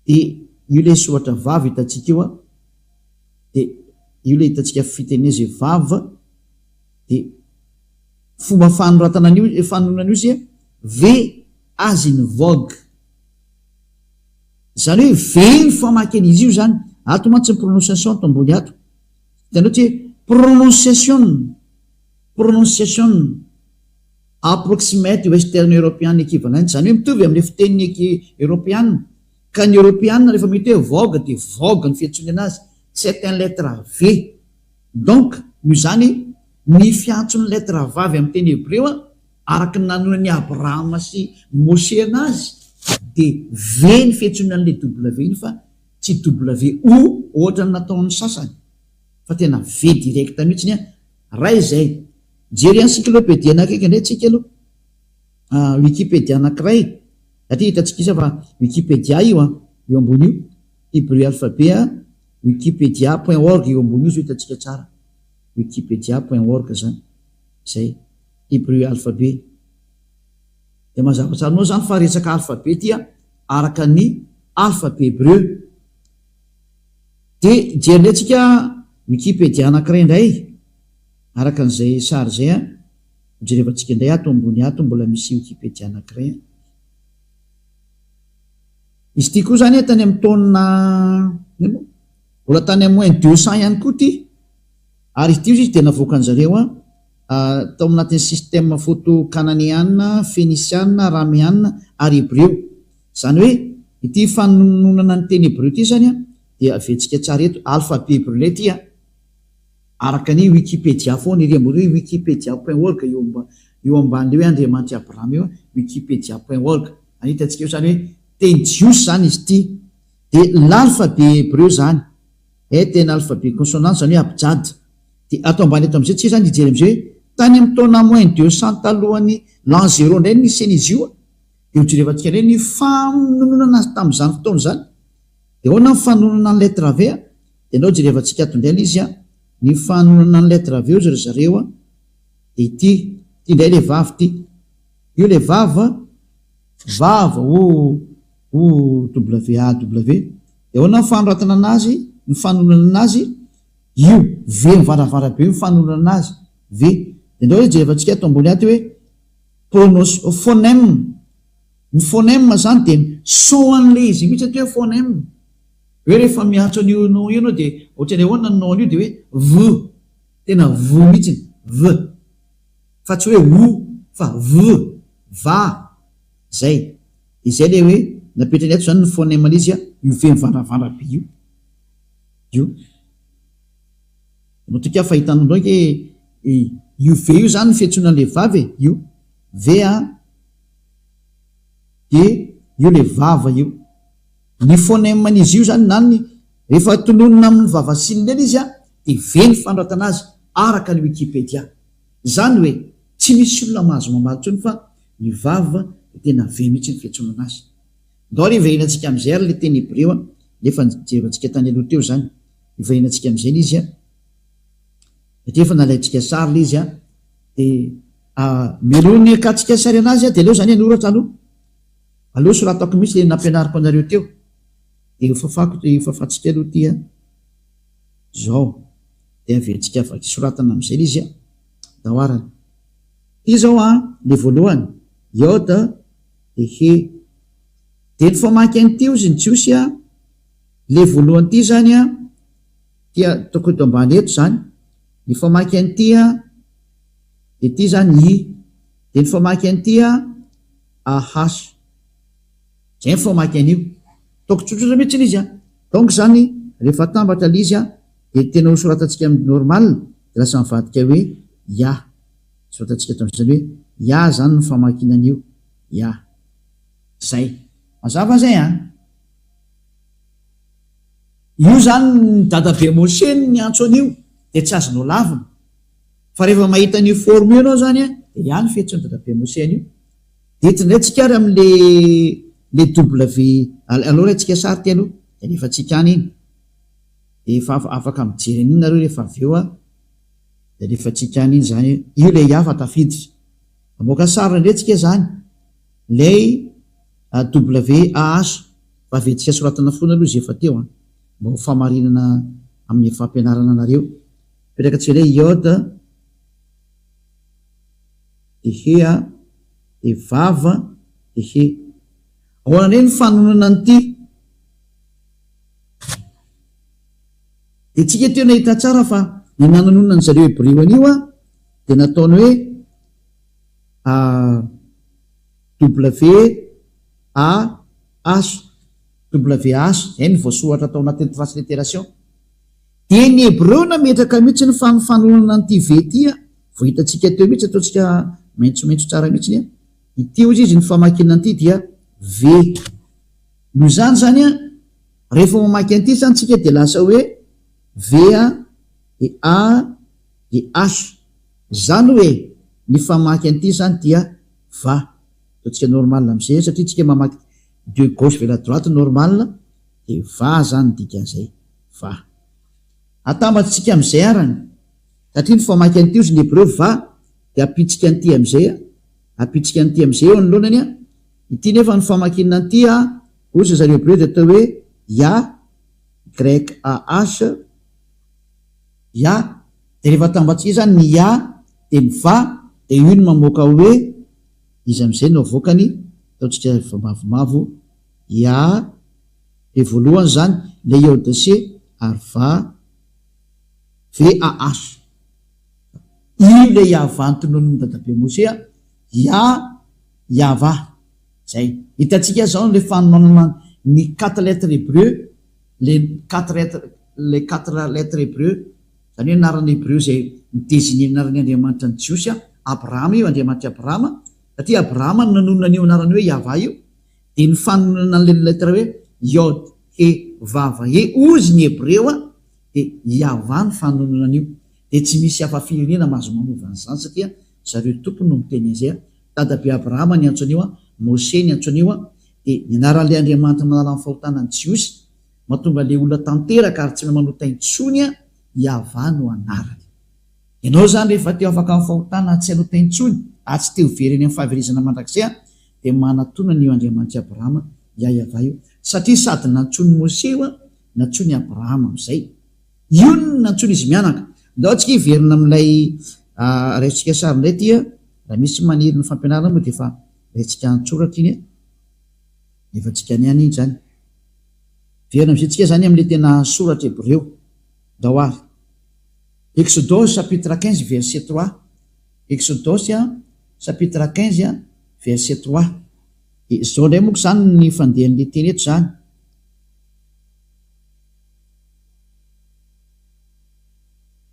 dia io ilay soratra vav hitantsika io dia io ilay hitantsika fiteneza hoe vav dia fomba fanoratana an'io, fanonona an'io izy V as in vogue. Izany hoe very famaky an'izy io izany. Ato mantsy ny prononciation ato ambony ato. Hitanao tsy hoe prononciation, prononciation approximate western european equivalent. Izany hoe mitovy amin'ilay fitenin'ny eoropeana. Ka ny eoropeana rehefa mety hoe vogue dia vogue ny fiantsoany anazy. C'est un lettre V. Donc, noho izany, ny fiantson'ny lettre vavy amin'ny teny hebreo Araka ny nanonan'i Abrahama sy Moshe anazy dia V ny fiantsoana an'ilay W iny fa tsy WO ohatran'ny nataon'ny sasany fa tena V direct mihitsy an! Ray izay. Mijery encyclopédie anakaiky indray tsika aloha. Wikipedia anankiray satria hitantsika isa fa Wikipedia io an, io ambony io, Hebrew alphabet wikipedia point org io ambony io zao hitantsika tsara, wikipedia point org zany. Zay. Hebrew alphabet. Dia mazava tsara aminao izany fa resaka alphabet ity araka ny alphabet hebreu. Dia hijery indray tsika wikipedia anankiray indray araka an'izay sary izay an. Hojerevantsika indray ato ambony ato mbola misy wikipedia anankiray an. Izy ity koa izany tany amin'ny taona mbola tany amin'ny moins 200 ihany koa ity. Ary izy ity hozy izy dia navoakan-jareo an. Tao anatin'ny système photo kananeana, fenisiana, arameana ary hebreo. Izany hoe ity fanononana ny teny hebreo ity izany dia aventsika tsara eto, alphabet hebreo indray ity an, araka ny wikipedia foana ery ambony hoe wikipedia point org eo amba eo ambanin'ilay hoe Andriamanitr'i Abrahama eo, wikipedia point org. Any hitantsika eo izany hoe teny jiosy izany izy ity. Dia l'alphabet hebreo izany est un alphabet consonant izany hoe abjad. Dia ato ambany ato amin'izay tsika izany hijery amin'izay hoe tany amin'ny taona moins 200 talohan'ny l'an zéro indray no nisian'izy io dia hojerevantsika indray ny fanononana azy tamin'izany fotoana izany. Dia ahoana ny fanononana ny lettre V a? Dia andao jerevantsika ato indray ilay izy a, ny fanononana ny lettre V hozy ry zareo a, dia ity, ity indray ilay vavy ity. Io ilay vava, vava o o W A W. Dia ahoana ny fanoratana anazy, ny fanononana anazy? Io, V mivaravara be io ny fanononana azy, V. Dia ndao hoe jerevantsika ato ambony ato hoe pronos, phonème. Ny phonème izany dia ny son an'ilay izy mihitsy atao hoe phonème. Hoe rehefa miantso an'io nom io ianao dia ohatran'ny ahoana ny nom an'io dia hoe V. Tena V mihitsy, V. Fa tsy hoe O fa V, va. Izay. Izay ilay hoe napetrany ato izany ny phonème an'ilay izy, io V mivaravara be io. Io. Matoky aho fa hitanareo ange e, io V io zany ny fiantsoana an'ilay vava e, io V a, dia io ilay vava io. Ny phonème-n'izy io zany na ny rehefa tononina amin'ny vava siny iny izy a, dia V ny fanoratana azy araka ny Wikipedia. Izany hoe tsy misy olona mahazo mamaly intsony fa ny vava dia tena V mihitsy ny fiantsoana anazy. Ndao ary hiverenantsika amin'izay ary ilay teny hebreo an, ilay efa nijerevantsika tany aloha teo izany. Hiverenantsika amin'izay ilay izy an, satria efa nalaintsika sary ilay izy an, dia mialoha ny hakantsika sary anazy an, dia aleo izany hanoratra aloha. Aleo soratako mihitsy ilay nampianariko anareo teo. Dia hofafako, hofafantsika aloha ity an. Izao. Dia averintsika vaky soratana amin'izay ilay izy an. Ndao arany. Ity izao an, ilay voalohany, Yod, dia he. Dia ny famaky an'ity hozy ny Jiosy a, le voalohany ity zany a, ity ataoko eto ambany eto zany, ny famaky an'ity a, dia ity zany i, dia ny famaky an'ity a, AH. Zay ny famaky an'io. Ataoko tsotsotra mihitsy ilay izy a. Donc zany rehefa atambatra ilay izy a, dia tena ho soratantsika amin'ny normal, dia lasa mivadika hoe ya. Soratantsika eto amin'izany hoe ya zany ny famakiana an'io. Ya. Zay. Mazava zay an! Io zany ny dadabe Moshe no niantso an'io dia tsy azonao lavina. Fa rehefa mahita an'io forme io ianao zany an, dia ya ny fiantson'i dadabe Moshe an'io. Dia eto indray tsika ary amin'le le W, aleo raintsika sary ity aloha. Dia alefantsika any iny. Dia efa afaka mijery an'iny nareo rehefa avy eo an. Dia alefantsika any iny izany. Io ilay Yah fa tafiditra. Hamoaka sary indray tsika izany. Ilay WAH fa aventsika soratana foana aloha izay efa teo an. Mba ho famarinana amin'ny fampianarana anareo. Apetraka tsika indray Yod, dia He, dia Vav, dia He. Ahoana indray ny fanononana an'ity? Dia tsika teo nahita tsara fa ny nanononana an-dry zareo Hebreo an'io an, dia nataony hoe WAH, WH, izay no voasoratra tao anatin'ny transliteration. Dia ny Hebreo nametraka mihitsy ny fanononana an'ity V ity an, vao hitantsika teo mihitsy, ataontsika maitsomaitso tsara mihitsy an, ity hozy izy ny famakiana an'ity dia V. Noho izany izany an, rehefa mamaky an'ity izany tsika dia lasa hoe V a, dia A, dia H. Izany hoe ny famaky an'ity izany dia va. Ataontsika normal amin'izay satria tsika mamaky de gauche vers la droite normal dia va izany ny dikan'izay. Va. Atambatsika amin'izay arany, satria ny famaky an'ity hozy ny hebreo va dia ampitsika an'ity amin'izay a, ampitsika an'ity amin'izay eo anoloanany a, ity nefa ny famakiana an'ity a, hozy zareo hebreo dia atao hoe ya, YAH, ya, dia rehefa atambatsika izany ny ya dia ny va dia io no mamoaka hoe iza amin'izay no avoakany, ataontsika mavomavo, ya, Dia voalohany izany ilay Yod-C ary Va, VAH. Io ilay Yavah notononin'i Dadabe Mosea, Yah, Yavah. Izay. Hitantsika izao ilay fanononana ny quatre lettres hébreu, les quatre lettres, les quatre lettres hébreu, izany hoe anarana hébreu izay mi-designer ny anaran'ny Andriamanitra ny Jiosy, Abrahama io, Andriamanitr'i Abrahama, satria Abrahama no nanonona an'io anarana hoe Yavah io. Dia ny fanononana an'ilay lettre hoe Yod, He, Vav, He hozy ny Hebreo a, dia Yavah ny fanononana an'io. Dia tsy misy hafa firenena mahazo manova an'izany satria zareo tompony no miteny an'izay a. Dadabe Abrahama niantso an'io a, Mose niantso an'io a, dia ny anaran'ilay Andriamanitra manala ny fahotana ny Jiosy, mahatonga ilay olona tanteraka ary tsy mahay manota intsony a, Yavah no anarany. Ianao izany rehefa te ho afaka amin'ny fahotana tsy hanota intsony ary tsy te ho very any amin'ny fahaverezana mandrakizay an, dia manatona an'io Andriamanitr'i Abrahama, Yahyaavah io. Satria sady nantsoin'i Mose io an, nantsoin'i Abrahama amin'izay. Io no nantsoin'izy mianaka. Ndao tsika hiverina amin'ilay raisintsika sary indray ity an, raha misy maniry ny fampianarana moa dia efa raintsika an-tsoratra iny an, efa tsika any ihany iny izany. Hiverina amin'izay tsika izany amin'ilay tena soratra hebreo. Ndao ary. Exodosy chapitre 15 verset 3 Exodosy chapitre 15 verset 3 Dia izao indray moa izany ny fandehan'ilay teny eto izany.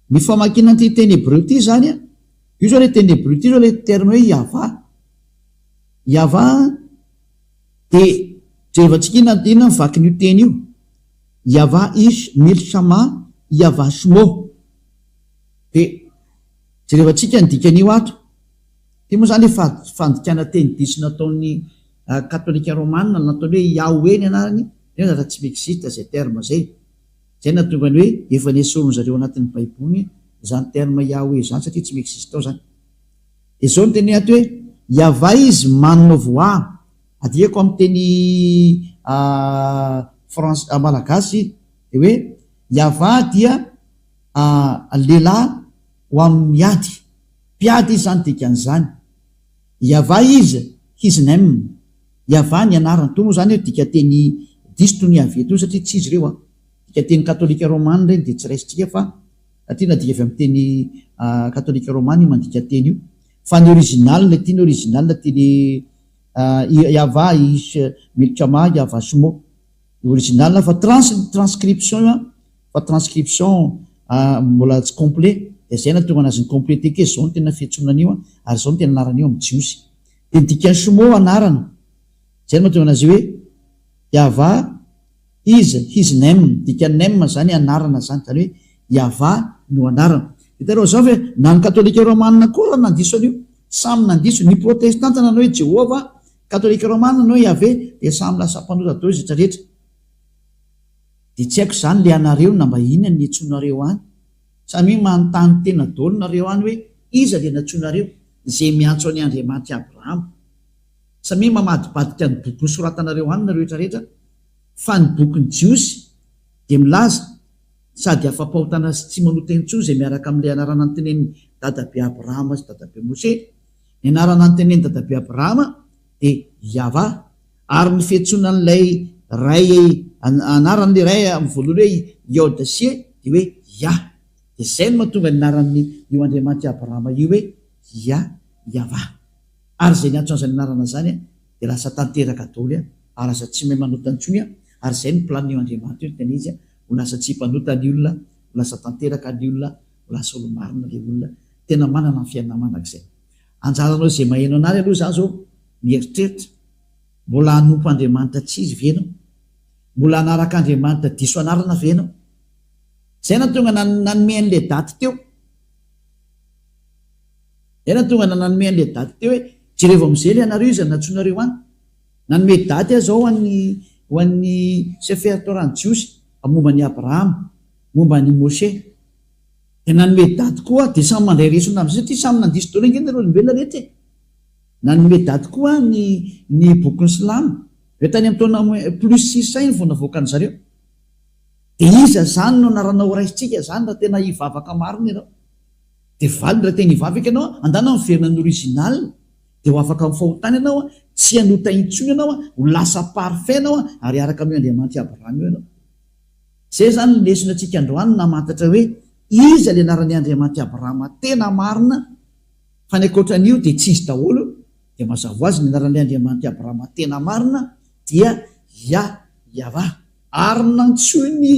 Ny famakiana an'ity teny hebreo ity izany, io izao ilay teny hebreo ity izao ilay terme hoe Yavah. Yavah dia jerevantsika inona inona ny vakin'io teny io. Yavah ish milchama Yavah shmo. Dia jerevantsika ny dikan'io ato. Ity moa izany efa fandikana teny diso nataon'ny katolika romana nataony hoe Yahweh ny anarany nefa zatra tsy mi-existe izay terme izay. Izay nahatonga ny hoe efa nesorin zareo anatin'ny baiboly izany terme Yahweh izany satria tsy mi-existe ao izany. Dia izao no teneny ato hoe Yavah izy manome voix adikako amin'ny teny France malagasy dia hoe Yavah dia lehilahy ho amin'ny ady. Mpiady izy izany dikan'izany. Yavah izy, his name. Yavah ny anarany. Toa moa izany hoe dikanteny diso toy ny Yaveh toa satria tsy izy ireo an. Dikanteny katolika romana ireny dia tsy raisintsika fa satria nadika avy amin'ny teny katolika romana io mandika teny io. Fa ny original ity ny original ity le Yavah ish milchama Yavah shmo. Original fa trans transcription io an, fa transcription mbola tsy complet dia zay nahatonga anazy ni-completer kely, zao no tena fiantsoana an'io an, ary zao no tena anaran'io amin'ny jiosy. Dia ny dikan'ny shmo anarana, zay no mahatonga anazy hoe Yavah is his name, dikan'ny name zany anarana zany, zany hoe Yavah no anarana. Hitanareo zao ve, na ny katolika romana koa ary nandiso an'io, samy nandiso, ny protestanta nanao hoe Jehovah, Katolika Romana no Yaveh dia samy lasa mpanota daholo izy rehetra rehetra. Dia tsy haiko izany le anareo na mba inona ny niantsoanareo any. Samia manontany tena daholo nareo any hoe iza le nantsoinareo izay miantso an'i Andriamanitr'i Abrahama. Samia mamadibadika ny boky nosoratanareo any nareo rehetra rehetra fa ny bokin'ny Jiosy dia milaza sady afa-pahotana sy tsy manota intsony izay miaraka amin'ilay anarana notenenin'i Dadabe Abrahama sy Dadabe Moshe. Ny anarana notenenin'i Dadabe Abrahama dia Yavah ary ny fiantsoana an'ilay Ray anaran'ilay Ray amin'ny voalohany hoe Yod She dia hoe Yah. Dia izay no mahatonga ny anaran'ny io Andriamanitr'i Abrahama io hoe Yah, Yavah. Ary izay niantso an'izany anarana izany dia lasa tanteraka daholo ary lasa tsy mahay manota intsony ary izay no planin'io Andriamanitra io tena izy ho lasa tsy mpanota ny olona, ho lasa tanteraka ny olona, ho lasa olo-marina ilay olona tena manana ny fiainana mandrakizay. Anjaranao izay maheno an'ary aloha izany izao mieritreritra, mbola hanompo Andriamanitra tsy izy ve ianao? Mbola hanaraka Andriamanitra diso anarana ve ianao? Izay nahatonga nanome an'ilay daty teo. Izay nahatonga nanome an'ilay daty teo hoe jerevo amin'izay ilay anareo iza no nantsoinareo any. Nanome daty aho izao ho an'ny ho an'ny Sefer Torah ny Jiosy momba an'i Abrahama, momba an'i Moshe. Dia nanome daty koa aho, dia samy mandray lesona amin'izay satria samy nandiso daholo ange nareo olombelona rehetra e. Nanome daty koa ny ny bokin'ny silamo, hoe tany amin'ny taona plus 600 iny vao navoakan-dry zareo. Dia iza izany no anarana ho raisintsika izany raha tena hivavaka marina ianao? Dia valiny raha tena hivavaka ianao, andana miverina ny original, dia ho afaka amin'ny fahotana ianao, tsy hanota intsony ianao, ho lasa parfait ianao ary hiaraka amin'io Andriamanitr'i Abrahama io ianao. Izay izany ny lesona antsika androany namantatra hoe iza ilay anaran'i Andriamanitr'i Abrahama tena marina fa ny ankoatran'io dia tsy izy daholo dia mazava ho azy ny anaran'ilay Andriamanitr'i Abrahama tena marina dia Yah Yavah ary nantsoin'i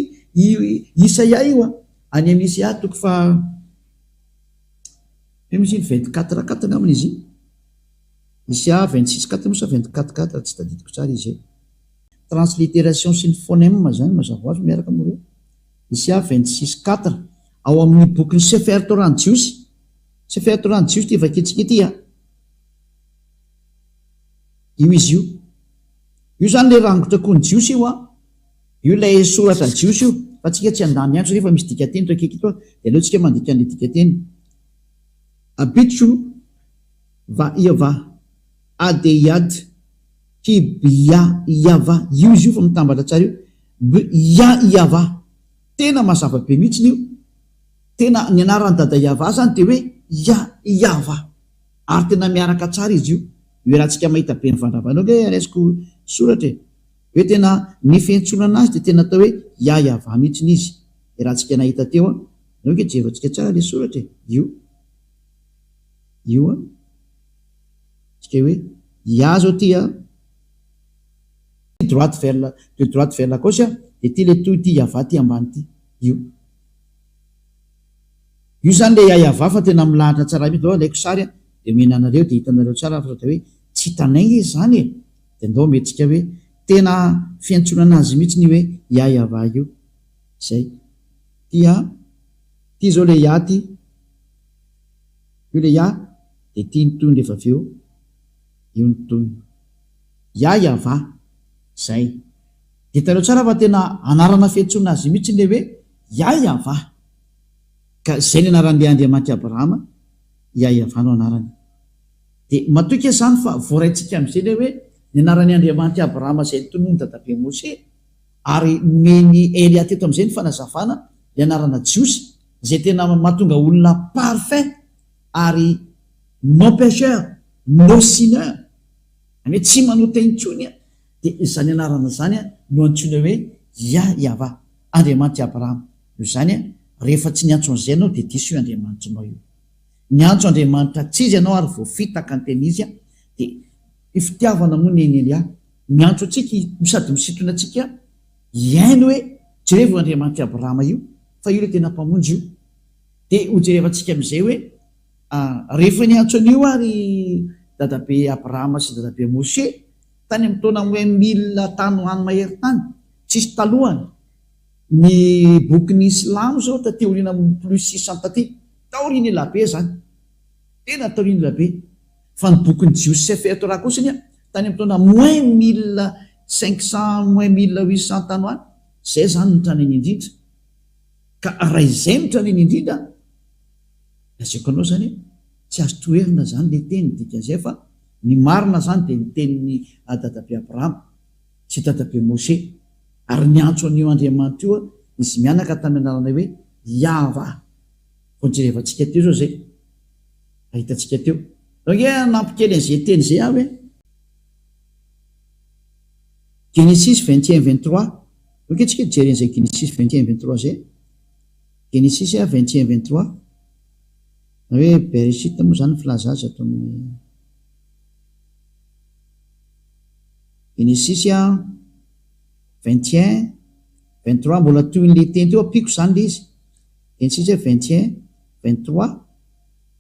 Isaia io any amin'ny Isaia toko faha ino izy iny 24 quatre angambany izy iny Isaia 26 quatre moa sa 24 quatre tsy tadidiko tsara izy e. Translittération sy ny phonème izany mazava ho azy miaraka amin'ireo. Isaia 26 quatre ao amin'ny bokin'ny Sefer Torah ny Jiosy. Sefer Torah ny Jiosy ity vakintsika ity a. Io izy io. Io izany ilay rangotra koa ny Jiosy io a. Io ilay soratra Jiosy io. Fa tsika tsy handany andro satria efa misy dikanteny eto akaiky eto dia aleo tsika mandika an'ilay dikanteny. Abitcho va iava adeyad Ki bia iava, io izy io fa mitambatra tsara io, bia iava, tena mazava be mihitsiny io, tena ny anaran'i dada iava zany dia hoe ia iava, ary tena miaraka tsara izy io, io iarahantsika mahita be mivandravandra io ange raisiko soratra e, hoe tena ny fiantsonana azy dia tena atao hoe ia iava mihitsiny izy, iarahantsika nahita teo an, io ange jerevantsika tsara le soratra e, io, io an. Tsika hoe Ia zao ty a, droite vers la, de droite vers la gauche a, de ty le toy ty Yavah ty ambany ty, io. Io zany le Yavah fa tena milahatra tsara mihitsy, ndao alaiko sary a, de omena anareo de hitanareo tsara fa sao de hoe tsy hitanay nge zany e, de ndao omentsika hoe tena fiantsoana anazy mihitsy ny hoe Ia Yavah io. Zay. Ty a, ty zao le Ia ty, io le Ia. Dia ity ny tohiny rehefa avy eo, io ny tohiny. Ya Yavah. Izay. Dia hitanareo tsara fa tena anarana fiantsoana azy mihitsy ilay hoe Ya Yavah. Ka izay ny anaran'ilay Andriamanitr'i Abrahama, Ya Yavah no anarany. Dia matoky aho izany fa voaraintsika amin'izay ilay hoe ny anaran'ny Andriamanitr'i Abrahama izay notononin'i Dadabe Moshe, ary nomen'i Elia teto amin'izay ny fanazavana ilay anarana jiosy, izay tena mahatonga olona parfait ary non pecheur, no sinner, izany hoe tsy manota intsony, dia izany anarana izany no antsoina hoe Yah Yavah, Andriamanitr'i Abrahama. Noho izany, rehefa tsy niantso an'izay ianao dia diso io Andriamanitrinao io. Niantso Andriamanitra tsy izy ianao ary voafitaka ny tena izy, dia io fitiavana moa ny an'i Elia, miantso antsika sady misintona antsika hihaino hoe jerevo io Andriamanitr'i Abrahama io fa io ilay tena Mpamonjy io. Dia hojerevantsika amin'izay hoe rehefa niantso an'io ary dadabe Abrahama sy dadabe Moshe tany amin'ny taona moins mille tany ho any mahery tany, tsisy talohany, ny bokin'ny silamo izao taty aoriana plus 600 taty, taoriana elabe izany, tena taoriana elabe, fa ny bokin'ny jiosy Sefer Torah kosa anie tany amin'ny taona moins 1500 moins 1800 tany ho any. Izay izany no tranainy indrindra. Ka raha izay no tranainy indrindra, lazaiko anao izany hoe tsy azo toherina izany ilay teny, dikan'izay fa ny marina izany dia ny tenin'i dadabe Abrahama sy dadabe Moshe. Ary niantso an'io Andriamanitra io izy mianaka tamin'ny anarana hoe Yahvah. Vao nojerevantsika teo izao izay. Hitantsika teo. Ange hanampy kely an'izay teny izay aho e. Genesis 21 23. Ok tsika hijery an'izay Genesis 21 23 izay. Genesis 21 23. Na hoe Bereshit moa izany ny filaza azy ato amin'ny Genesis 21 23 mbola tohin'ilay teny teo ampiako izany ilay izy. Genesis 21 23.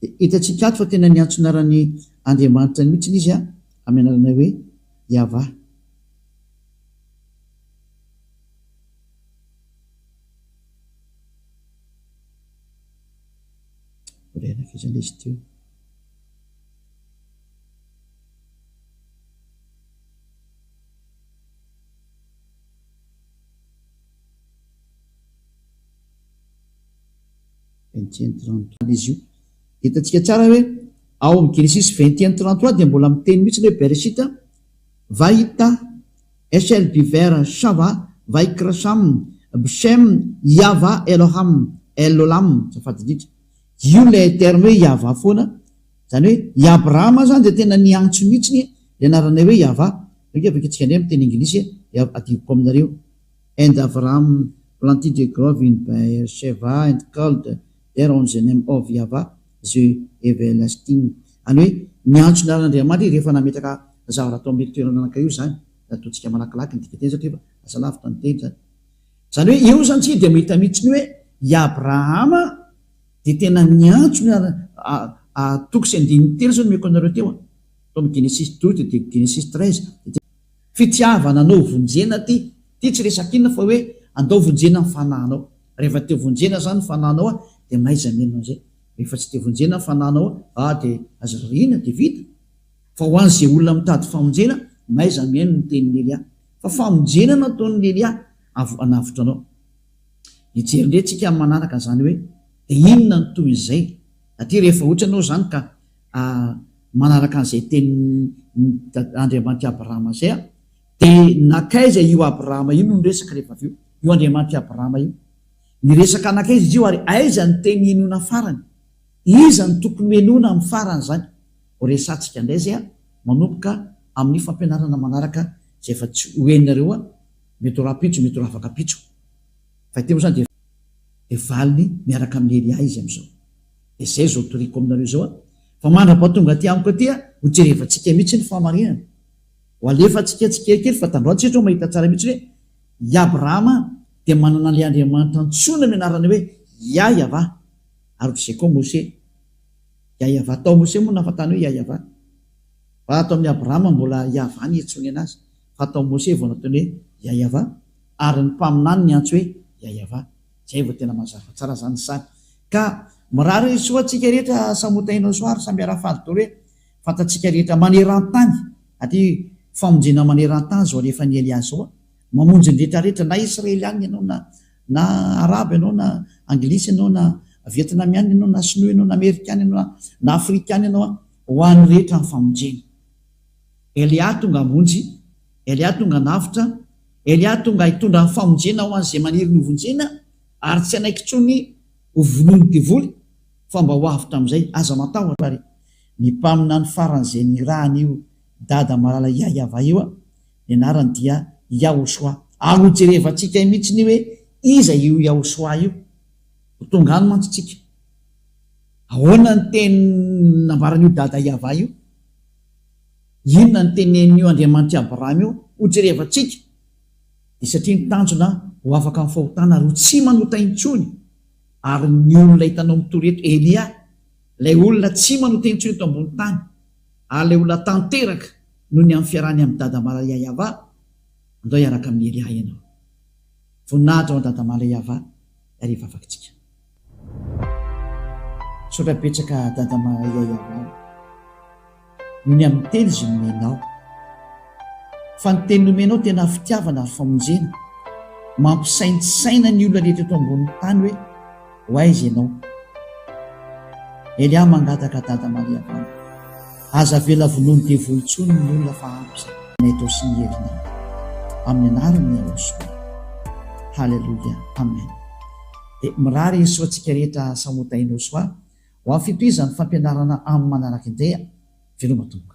Dia hitantsika ato fa tena niantso anaran'i Andriamanitra mihitsy izy amin'ny anarana hoe Yavah. Mbola ianak'izany izy teo. 21 33 izy io. Hitantsika tsara hoe ao amin'ny Genesisy 21 33 dia mbola miteny mihitsy hoe Bereshit Vahita Eshel Biver Shava Vaikrasham Bshem Yava Eloham El Olam azafady indrindra. Io ilay terme hoe Yava foana. Izany hoe i Abrahama izany dia tena niantso mihitsy ny anarana hoe Yava. Eka avy indray amin'ny teny anglisy dia adinoko aminareo. And Avraham planted a grove in Beersheva and called there on the name of Yahvah the everlasting. Any hoe niantso ny anaran'Andriamanitra izy rehefa nametraka zavatra tao amin'io toerana anankiray io izany. Ataontsika malakilaky ny dikanteny satria efa lasa lavitra ny teny izany. Izany hoe eo izany isika dia mahita mihitsy ny hoe i Abrahama dia tena niantso ny toko sy andininy telo izao nomeko anareo teo. Tao amin'ny Genesisy 12 dia Genesisy 13. Fitiavana anao vonjena ty, ty tsy resaka inona fa hoe andao vonjena ny fanahinao. Rehefa te vonjena zany ny fanahinao a de mahaiza mihaino an'izay. Rehefa tsy te vonjena ny fanahinao a de aza rarihina de vita. Fa ho an'izay olona mitady famonjena, mahaiza mihaino ny tenin'i Elia. Fa famonjena no ataon'i Elia hanavotra anao. Hijery indray tsika amin'ny manaraka an'izany hoe de inona no tohin'izay. Aty rehefa ohatra ianao zany ka manaraka an'izay tenin'i Andriamanitr'i Abrahama izay aho, dia nankaiza io Abrahama io no niresaka rehefa avy eo? Io Andriamanitr'i Abrahama io. Niresaka nankaiza izy io ary aiza ny teny henoina farany? Iza no tokony hohenoina amin'ny farany izany? Ho resahantsika indray izay manomboka amin'ny fampianarana manaraka izay efa tsy ho henonareo mety ho rahampitso, mety ho rahafakampitso. Fa ity moa izany dia valiny miaraka amin'i Elia izy amin'izao. Dia izay izao toriko aminareo izao an! Fa mandra-pahatonga aty amiko aty an, ho jerevantsika mihitsy ny fahamarinana. Ho alefantsika tsikelikely fa tandroany tsika izao mahita tsara mihitsy hoe i Abrahama dia manana an'ilay Andriamanitra antsoina amin'ny anarana hoe Yah-Yavah. Ary ohatr'izay koa Mose. Yah-Yavah. Tao Mose moa nahafantarana hoe Yah-Yavah. Fa ato amin'i Abrahama mbola Yavah ny iantsoany anazy. Fa tao Mose vao nataony hoe Yah-Yavah. Ary ny mpaminany niantso hoe Yah-Yavah. Zay vao tena mazava tsara zany ny sary. Ka mirary soa antsika rehetra samy ho tahinao soa ary samy hiara-faly daholo hoe fantatsika rehetra manerantany aty famonjena manerantany zao alefan'i Elia zao a! Mamonjy ny rehetra rehetra na israelianina ianao na na arabo ianao na anglisy ianao na vietnamianina ianao na sinoa ianao na amerikana ianao na na afrikana ianao a! Ho an'ny rehetra ny famonjena. Elia tonga hamonjy, Elia tonga hanavotra, Elia tonga hitondra ny famonjena ho an'izay maniry ny hovonjena ary tsy hanaiky intsony ho vonoin'ny devoly fa mba ho avotra amin'izay. Aza matahotra ary ny mpaminany farany izay nirahan'io dada malala Yahyawa io, ny anarany dia Yahoshuah. Ary ho jerevantsika mihitsy ny hoe iza io Yahoshuah io. Ho tonga any mantsy tsika. Ahoana ny teny nambaran'io dada Yahvah io? Inona no tenenin'io Andriamanitr'i Abrahama io hojerevantsika? Dia satria ny tanjona ho afaka amin'ny fahotana ary ho tsy manota intsony, ary ny olona hitanao mitory eto, Elia, ilay olona tsy manota intsony eto ambony tany, ary ilay olona tanteraka noho ny amin'ny fiarahany amin'i Dada Malaya Yavah, andao hiaraka amin'i Elia ianao. Voninahitra ho an'i Dada Malaya Yavah, ary hivavaka isika. Misaotra betsaka Dada Maria Yavah. Noho ny amin'ny teny izay nomenao. Fa ny teny nomenao tena fitiavana ary famonjena. Mampisaintsaina ny olona rehetra eto ambonin'ny tany hoe ho aiza ianao? Elia mangataka Dada Maria Valo. Aza avela vonoin'ny devoly intsony ny olona fa ampy izay. Ny atao sy ny herinao. Amin'ny anaran'i Yahoshuah. Haleloia. Amen. Dia mirary soa antsika rehetra samy ho tahin'i Yahoshuah ho amin'ny fitohizan'ny fampianarana amin'ny manaraka indray. Veloma Tompoko.